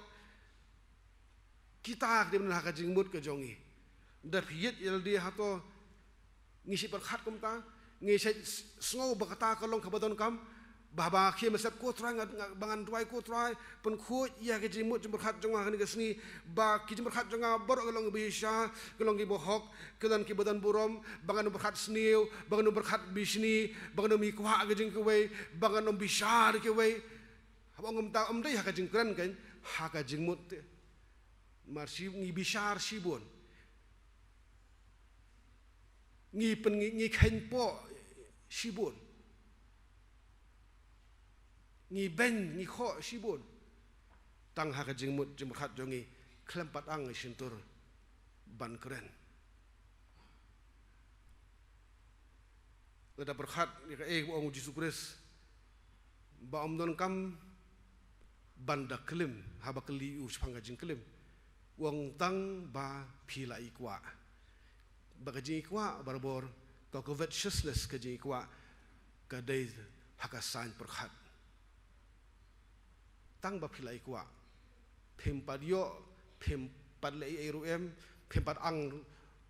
Kita ki dei ban ha ka jingmut ka jong ngi. Da phi ïeit ïa lade hato ngi shu pyrkhat kumta, ngi shu sngew ba kata ka long kaba donkam, ba haba khie mynsiem, ko Trai, nga, nga, ba ngan duwai, ko Trai, pynkhuid ïa ka jingmut jingpyrkhat jong nga ha kane ka sngi, ba ki jingpyrkhat jong nga baroh ki long kiba shisha, ki long kiba hok, ki long kiba don burom, ba ngan ym pyrkhat sniew, ba ngan ym pyrkhat bishni, ba ngan ym ïakwah ka jong kiwei, ba ngan ym bishar ïa kiwei. Haba ong kumta, ym dei ha ka jingkren keiñ, ha ka jingmut te. Namar shi, ngi bishar shibun. Ngi pyn, ngi, ngi kheiñpoh shibun. Ngi beiñ, ngi khoh shibun. Tang ha ka jingmut jingpyrkhat jong ngi khlem pat ang ngi shyntur ban kren. Nga da pyrkhat ïa kaei ba ong u Jisu Khrist, ba ym donkam ban da klim, haba kylli u shaphang ka jingklim, u ong tang ba phi la ïakwah. Ba ka jingïakwah barabor, ka covetousness, ka jingïakwah, ka dei ha ka saiñ pyrkhat. Tang ba phi la ïakwah. Phim pat ïoh, phim pat leh ei ei ruh em, phim pat ang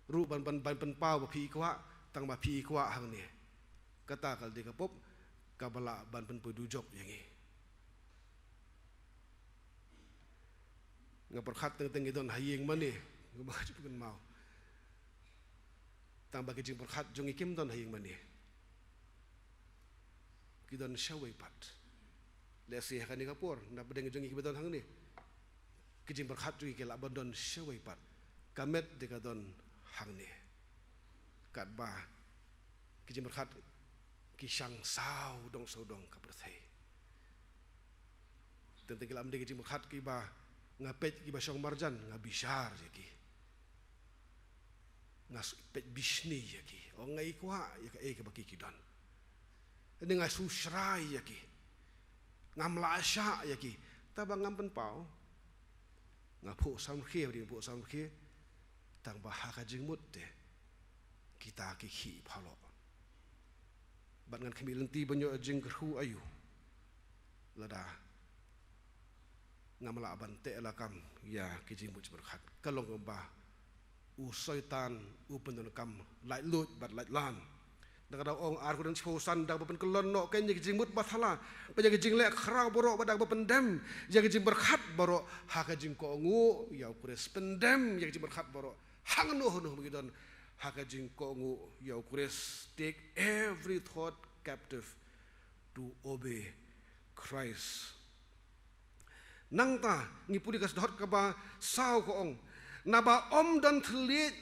ruh ban, ban, ban pynpaw ba phi ïakwah, tang ba phi ïakwah hangne. Kata ka la dei ka pop kaba lah ban pynpoi dujok ïa ngi. Nga pyrkhat teng teng ki don ha ïing mane, nga ba ju pynmaw. Tang ba ki jingpyrkhat jong ngi kim don ha ïing mane. Ki don shawei pat. Lehse ha kane ka por, na pdeng jong ngi kiba don hangne, ki jingpyrkhat jong ngi ki lah ban don shawei pat. Ka met de ka don hangne. Katba ki jingpyrkhat ki shang sawdong sawdong ka pyrthei. Teng teng ki lah ban dei ki jingpyrkhat kiba nga peit kiba shong marjan, nga bishar ïa ki. Nga s-, peit bishni ïa ki. O, nga ïakwah ïa kaei kaba ki ki don. Ni nga shu shrai ïa ki. Ngam lah shah ïa ki. Tang ba ngam pynpaw. Nga phuh samrkhie, ba dei phuh samrkhie. Tang ba ha ka jingmut te kita ki khih phaloh. Bad ngan khmih lynti ban ïoh jingkyrkhu aïu lada ngam lah ban teh lakam ïa ki jingmut jingpyrkhat. Ka long kumba u Soitan u pyndonkam laitluid bad laitlan. Da ka daw ong Ar Korinth shiphew san, da kaba pynkyllon noh kein ïa ki jingmut ba thala, bad ïa ki jingleh khraw baroh, bad da kaba pyndem ïa ki jingpyrkhat baroh ha ka jingkohnguh ïa u Khrist. Pyndem ïa ki jingpyrkhat baroh, hangno hangno ba ki don, ha ka jingkohnguh ïa u Khrist. Take every thought captive to obey Christ. Nangta ngi pule ka sdot kaba saw ka ong, naba ym don thylliej,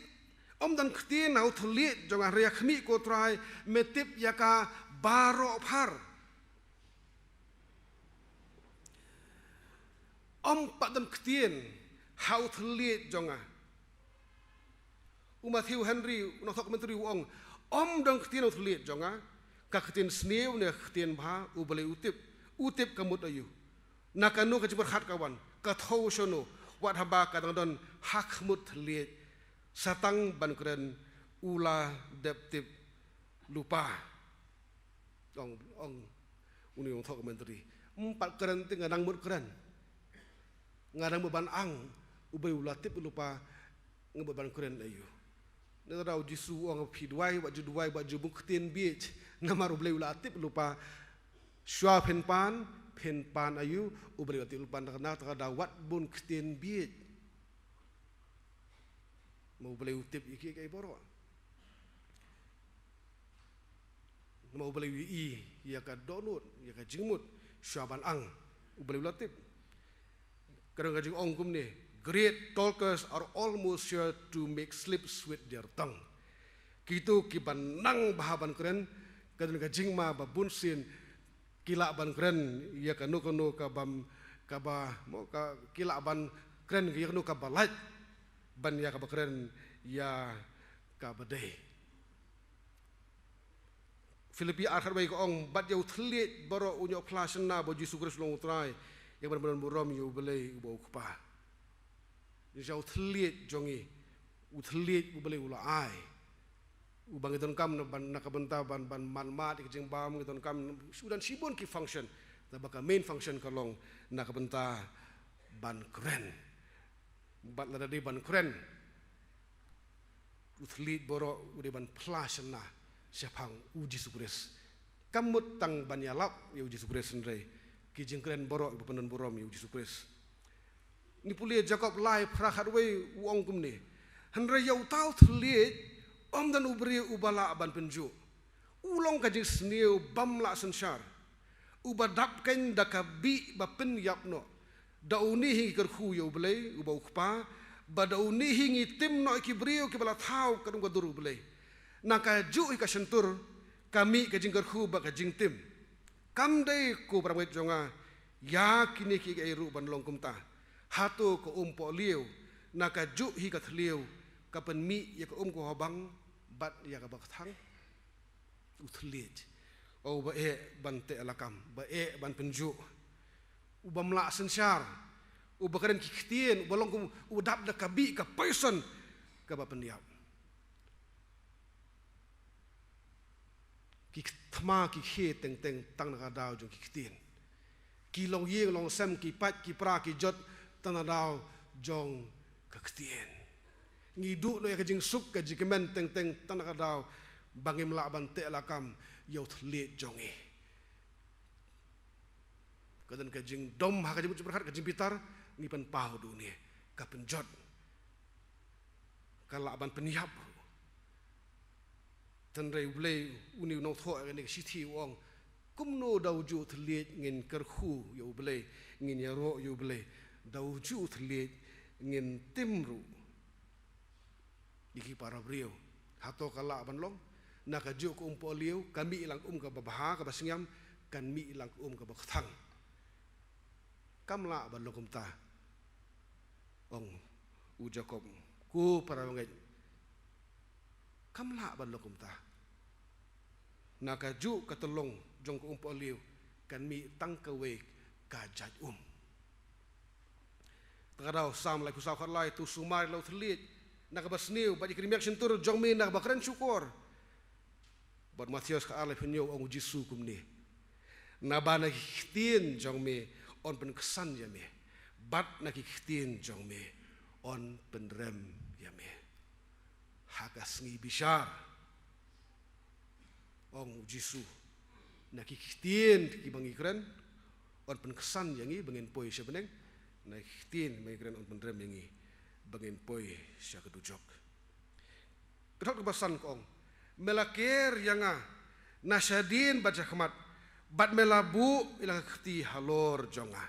ym don ktien ha u thylliej jong nga, hynrei ïa khmih, ko Trai, me tip ïa ka baroh phar. Ym pat don ktien ha u thylliej jong nga. U Matthew Henry, u nongthoh commentary, u ong, ym don ktien ha u thylliej jong nga, ka ktien sniew ne ka ktien bha, U Blei u tip. U tip ka mut aïu, na kano ka jingpyrkhat ka wan, ka thew shano, wat haba ka dang don ha khmut thylliej, sa tang ban kren, u la dep tip lypa. Ong, ong une u nongthoh commentary, ym pat kren te nga dang mut kren. Nga dang mut ban ang, U Blei u la tip lypa, nga mut ban kren aïu. Nangta u Jisu u ong, phi duwai, wat ju duwai, wat ju buh ktien bieit, namar U Blei u la tip lypa. Shuwa phin pan, phin pan aïu? U Blei u la tip lypa na kata, na kata ka daw wat bun ktien bieit. Ma U Blei u tip ïa kiei kiei baroh. Ma U Blei u ïohi ïa ka dohnud, ïa ka jingmut, shuwa ban ang, U Blei u la tip. Ka don ka jingong kumne: "Great talkers are almost sure to make slips with their tongue." Kito kiba nang bha ban kren, ka don ka jingma ba bun sien ki lah ban kren ïa kano kano ka bym, kaba, mo, ka, ki lah ban kren ïa kano kaba lait ban ïa kaba kren ïa kaba dei. Philippi ar khatwei ka ong: "Bad ïa u thylliej baroh un ïoh phla shynna ba U Jisu Khrist u long U Trai, ïa kaban pynburom ïa U Blei uba U Kpa." Ïa u thylliej jong ngi, u thylliej U Blei u la ai, uba ngi donkam na ban, na ka bynta ban, ban manmad ïa ka jingbam, ngi donkam, u don shibun ki function, tangba ka main function ka long na ka bynta ban kren. Bad lada dei ban kren, u thylliej baroh u dei ban phla shynna shaphang U Jisu Khrist. Kam mut tang ban ïalap ïa U Jisu Khrist, hynrei ki jingkren baroh ba pynburom ïa U Jisu Khrist. Ngi pule Jakob lai phra khatwei, u ong kumne: "Hynrei ïa uta u thylliej ym don u briew uba lah ban pynjuh. U long ka jingsniew bym lah synshar, uba dap keiñ da ka bih ba pynïap noh. Da une hi ngi kyrkhu ïa U Blei uba U Kpa, bad da une hi ngi tim noh ïa ki briew kiba la thaw katkum ka dur U Blei. Na kajuh hi ka shyntur ka mih ka jingkyrkhu bad ka jingtim. Kam dei, ko para bangeit jong nga, ïa kine kiei kiei ruh ban long kumta? Hato ka umpohliew na kajuh hi ka thliew ka pynmih ïa ka um kaba bang bad ïa kaba kthang?" U thylliej, uba eh ban teh lakam, ba eh ban pynjuh, u bym lah synshar, uba kren ki ktien, uba long kum u dap da ka bih, ka poison kaba pynïap. Ki thma ki khie teng teng tang na ka daw jong ki ktien. Ki longïing longsem, ki pait ki pra, ki jot tang na daw jong ka ktien. Ngi duh noh ïa ka jingsuk, ka jingkmen teng teng tang na ka daw ba ngim lah ban teh lakam ïa u thylliej jong ngi. Ka don ka jingdom ha ka jingmut jingpyrkhat, ka jingbitar, ngi pynpaw duh ne ka pynjot, ka lah ban pynïap ruh. Hynrei U Blei, une u nongthoh ïa kane ka shithi u ong: "Kumno da ujuh u thylliej ngin kyrkhu ïa U Blei, ngin ïaroh ïa U Blei? Da ujuh u thylliej ngin tim ruh ïa ki para briew. Hato ka lah ban long? Na kajuh ka umpohliew ka mih lang um kaba bha, kaba sngewsih, kan mih lang um kaba kthang. Kam lah ban long kumta," ong u Jakob, ko para bangeit. Kam lah ban long kumta. Na kajuh ka tyllong jong ka umpohliew kan mih tang kawei ka jait um. Tang ka daw Salm laiphew saw khatlai: "To sumar ïa la u thylliej na kaba sniew, bad ïa ka riam shyntur jong me na kaba kren shukor." Bad Mathaios khatar laiphew hynñiew, ong u Jisu kumne: "Naba na ki ktien jong me yn pynksan ïa me, bad na ki ktien jong me yn pynrem ïa me." Ha ka sngi bishar, ong u Jisu, na ki ktien kiba ngi kren yn pynksan ïa ngi ba ngin poi sha bneng, na ki ktien ba ngi kren yn pynrem ïa ngi ba ngin poi sha ka dujok. Ka dkhot kaba san ka ong: "Me la ker ïa nga na shadien bad shakhmat, bad me la buh ïa la ka kti halor jong nga."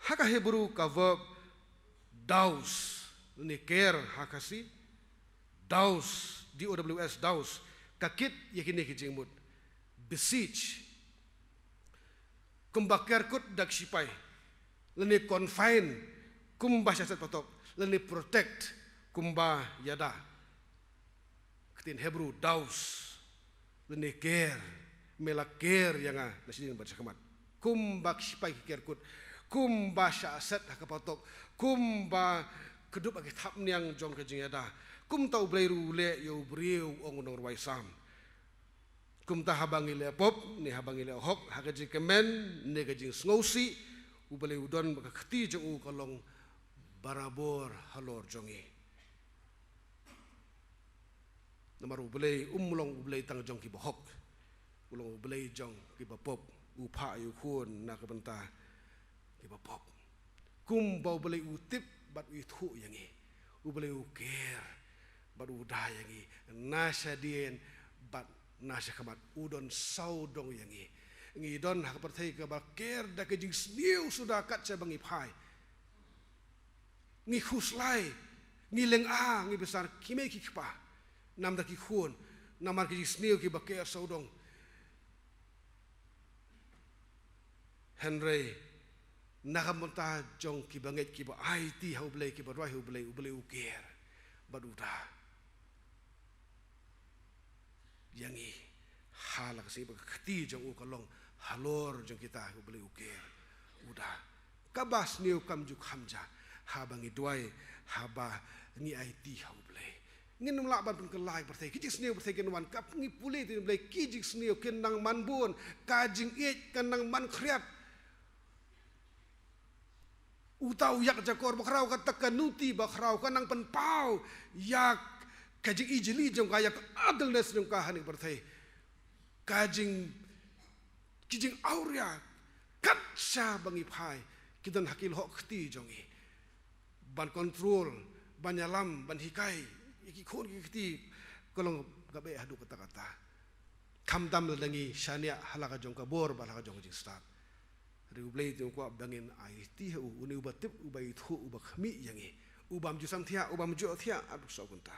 Ha ka Hebrew ka verb daus, lane ker ha Khasi, daus, D O W S, daus, ka kit ïa kine ki jingmut: besiege, kumba ker kut da ki shipai, lane confine, kumba shah set patok, lane protect, kumba ïada. Ka ktien Hebrew daus, lane ker, me la ker ïa nga na shadien bad shakhmat. Kumba ki shipai ki ker kut, kumba shah set ha ka patok, kumba kdup ha ki thapniang jong ka jingïada. Kumta U Blei ruh u leh ïa u briew, ong u nongrwai Salm. Kumta haba ngi leh pop ne haba ngi leh hok, ha ka jingkmen ne ka jingsngewsih, U Blei u don ba ka kti jong u ka long barabor halor jong ngi. Namar U Blei um long U Blei tang jong kiba hok. U long U Blei jong kiba pop, u phah ïa u khun na ka bynta kiba pop. Kumba U Blei u tip bad u ithuh ïa ngi. U Blei u care bad u da ïa ngi. Na shadien bad na shakhmat u don sawdong ïa ngi. Ngi don ha ka pyrthei kaba ker da ka jingsniew suda kat shaba ngi phai. Ngi khuslai, ngi lenga, ngi bishar ki mei ki kpa. Namar ki khun, namar ki jingsniew kiba ker sawdong. Hynrei na ka bynta jong kiba ngeit, kiba aiti ha U Blei, kiba duwai ha U Blei, U Blei u care bad u da ïa ngi. Ha la ka sngi ba ka kti jong u ka long halor jong kita, U Blei u care, u da. Kaba sniew kam ju kham ja haba ngi duwai, haba ngi aiti ha U Blei. Ngim lah ban pynkylla ïa ka pyrthei, ki jingsniew pyrthei kin wan, kaba ngi pule te U Blei, ki jingsniew kin nang man bun, ka jingïeit kan nang man khriat. Uta u ïakjakor bakhraw, kata ka nuti bakhraw ka nang pynpaw ïa ka jingijli jong ka, ïa ka idleness jong ka ha kane ka pyrthei. Ka jing, ki jingawria kat shaba ngi phai, ki don ha ki lyoh kti jong ngi. Ban control, ban ïalam, ban hikai ïa ki khun ki kti, ka long kaba eh haduh katta katta. Khamtam lada ngi shaniah ha la ka jong ka bor bad ha la ka jong ka jingstad. Hynrei U Blei te u kwah ba ngin aiti ha u, une uba tip, uba ithuh, uba khmih ïa ngi, u bym ju samthiah, u bym ju thiah haduh saw kynta.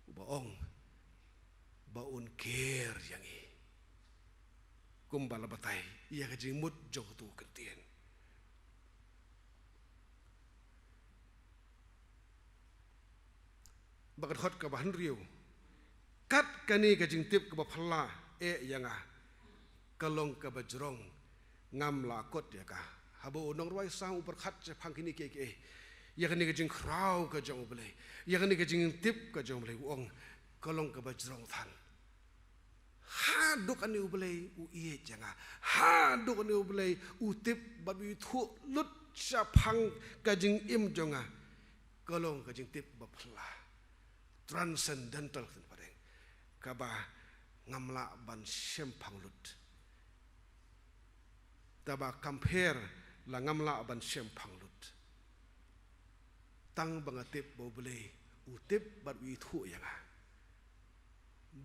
Uba ong ba un care ïa ngi. Kumba la batai ïa ka jingmut jong uto u kyntien. Bad ka dkhot kaba hynriew. Kat kane ka jingtip kaba phylla eh ïa nga, ka long kaba jrong, ngam lah kot ïa ka. Haba u nongrwai Salm u pyrkhat shaphang kine kiei kiei, ïa kane ka jingkhraw ka jong U Blei, ïa kane ka jingtip ka jong U Blei, u ong ka long kaba jrong than. Haduh kane U Blei u ïeit ïa nga. Haduh kane U Blei u tip bad u ithuh lut shaphang ka jingim jong nga. Ka long ka jingtip ba phylla, transcendental, kaba ngam lah ban shemphang lut. Taba compare la ngam lah ban shemphang lut. Tang ba nga tip ba U Blei u tip bad u ithuh ïa nga.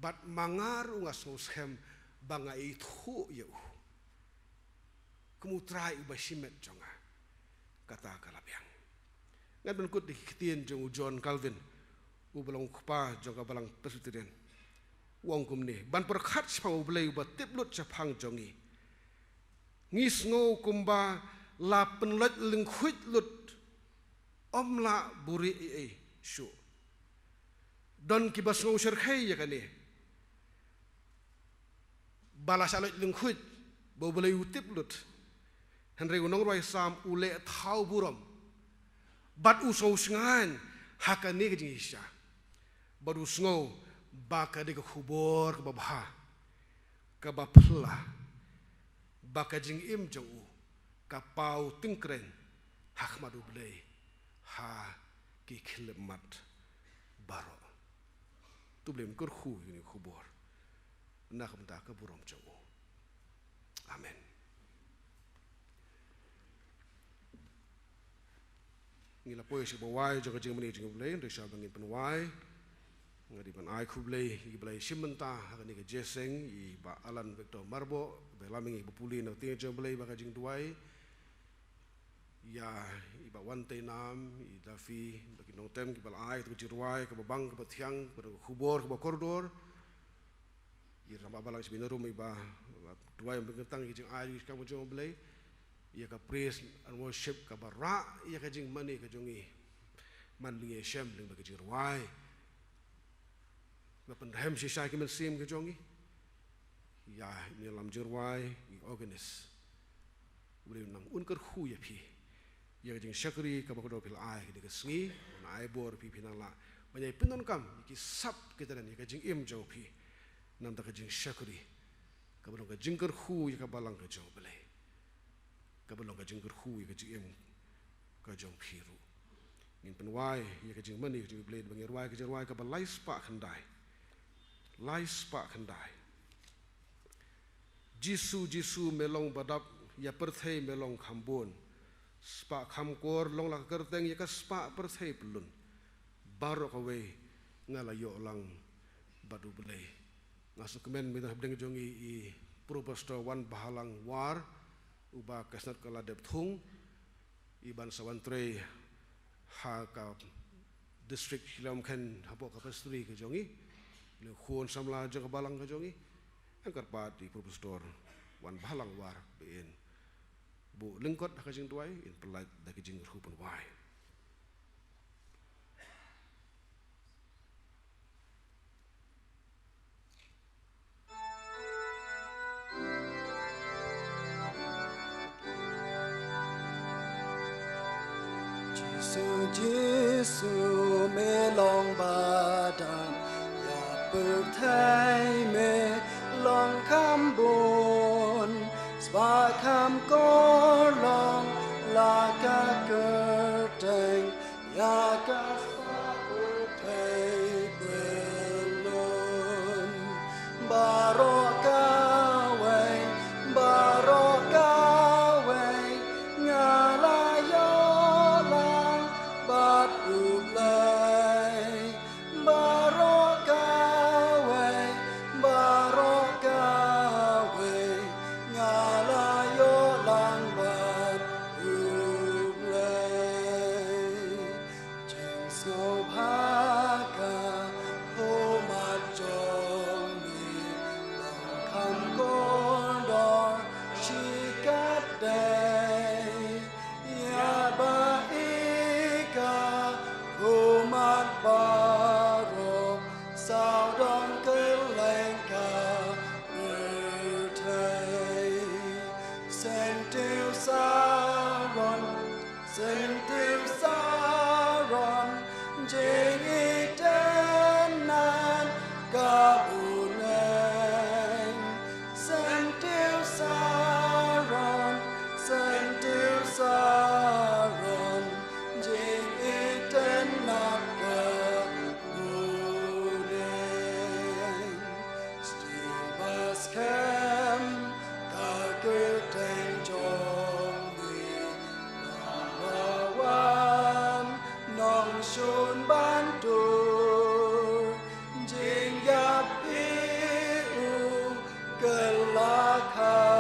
Bad ma nga ruh nga sngewskhem ba nga ithuh ïa u kum U Trai uba shimet jong nga. Kata ka la biang. Ngan pynkut da ki ktien jong u John Calvin, uba long u kpa jong ka Balang Presbyterian. U ong kumne, ban pyrkhat shaphang U Blei uba tip lut shaphang jong ngi, ngi sngew kumba la pynlait lyngkhuid lut, ym lah buhrieh ei ei shuh. Don kiba sngew shyrkhei ïa kane, ba la shah lait lyngkhuid ba U Blei u tip lut. Hynrei u nongrwai Salm u leh thaw burom bad u sngew shngaiñ ha kane ka jingshisha. Bad u sngew ba ka dei ka khubor kaba bha, kaba phylla, ba ka jingim jong u ka paw tyngkreiñ ha khmat U Blei ha ki khyllipmat baroh. To U Blei un kyrkhu ïa kane ka khubor na ka bynta ka burom jong u. Amen. Ngi la poi sha kaba wai jong ka jingmane jong U Blei, hynrei shuwa ba ngin pynwai, nga dei ban ai khublei ïa kiba la ïashim bynta ha kane ka jingïaseng, i Bah Alan Victor Myrboh, ba lam ïa ngi ba pule na ka ktien jong U Blei bad ka jingduwai. Ïa i Bah Wanteinam, i Dafi, bad ki nongtem kiba la ai ïa ka jingrwai kaba bang, kaba thiang, kaba don ka khubor kaba kordor. Ïa i rangbah balang shibun ruh, i Bah, Bah Duwai, ba kin tang ïa ka jingai ïa ka kam jong U Blei. Ïa ka praise and worship kaba rah ïa ka jingmane ka jong ngi. Man lyngba ki shem, lyngba ki jingrwai, ba pynrhem shisha ki mynsiem ki jong ngi. Ïa i nongïalam jingrwai, i organist, U Blei un nang un kyrkhu ïa phi. Ïa ka jingshakri kaba kordor phi la ai ha kane ka sngi, un ai bor phi, phi nang lah ban ïai pyndonkam ïa ki sap ki tnat ïa ka jingim jong phi. Namar ka jingshakri kaba long ka jingkyrkhu ïa ka balang ka jong U Blei, kaba long ka jingkyrkhu ïa ka jingim ka jong phi ruh. Ngin pynwai ïa ka jingmane ka jong U Blei, ba ngin rwai ka jingrwai kaba lai spah khyndai. Lai spah khyndai. Jisu, Jisu me long ba dap, ïa pyrthei me long kham bun. Spah kham kor long la ka kyrteng, ïa ka spah pyrthei pyllun. Baroh kawei nga la ïoh lang bad U Blei. Nga sngewkmen mynta hapdeng jong ngi i Professor Wanbhalang War, uba ka Synod ka la dep thung, i ban sa wan trei ha ka district Shillong khein hapoh ka presbytery ka jong i, leh khun samla jong ka balang ka jong i, em kyrpad i Professor Wanbhalang War ba in buh lyngkot ha ka jingduwai, in pyllait da ka jingïarap ban wai. Jisu, Jisu, me long ba dap, ïa pyrthei me long kham bun, spah kham kor long la ka kyrteng,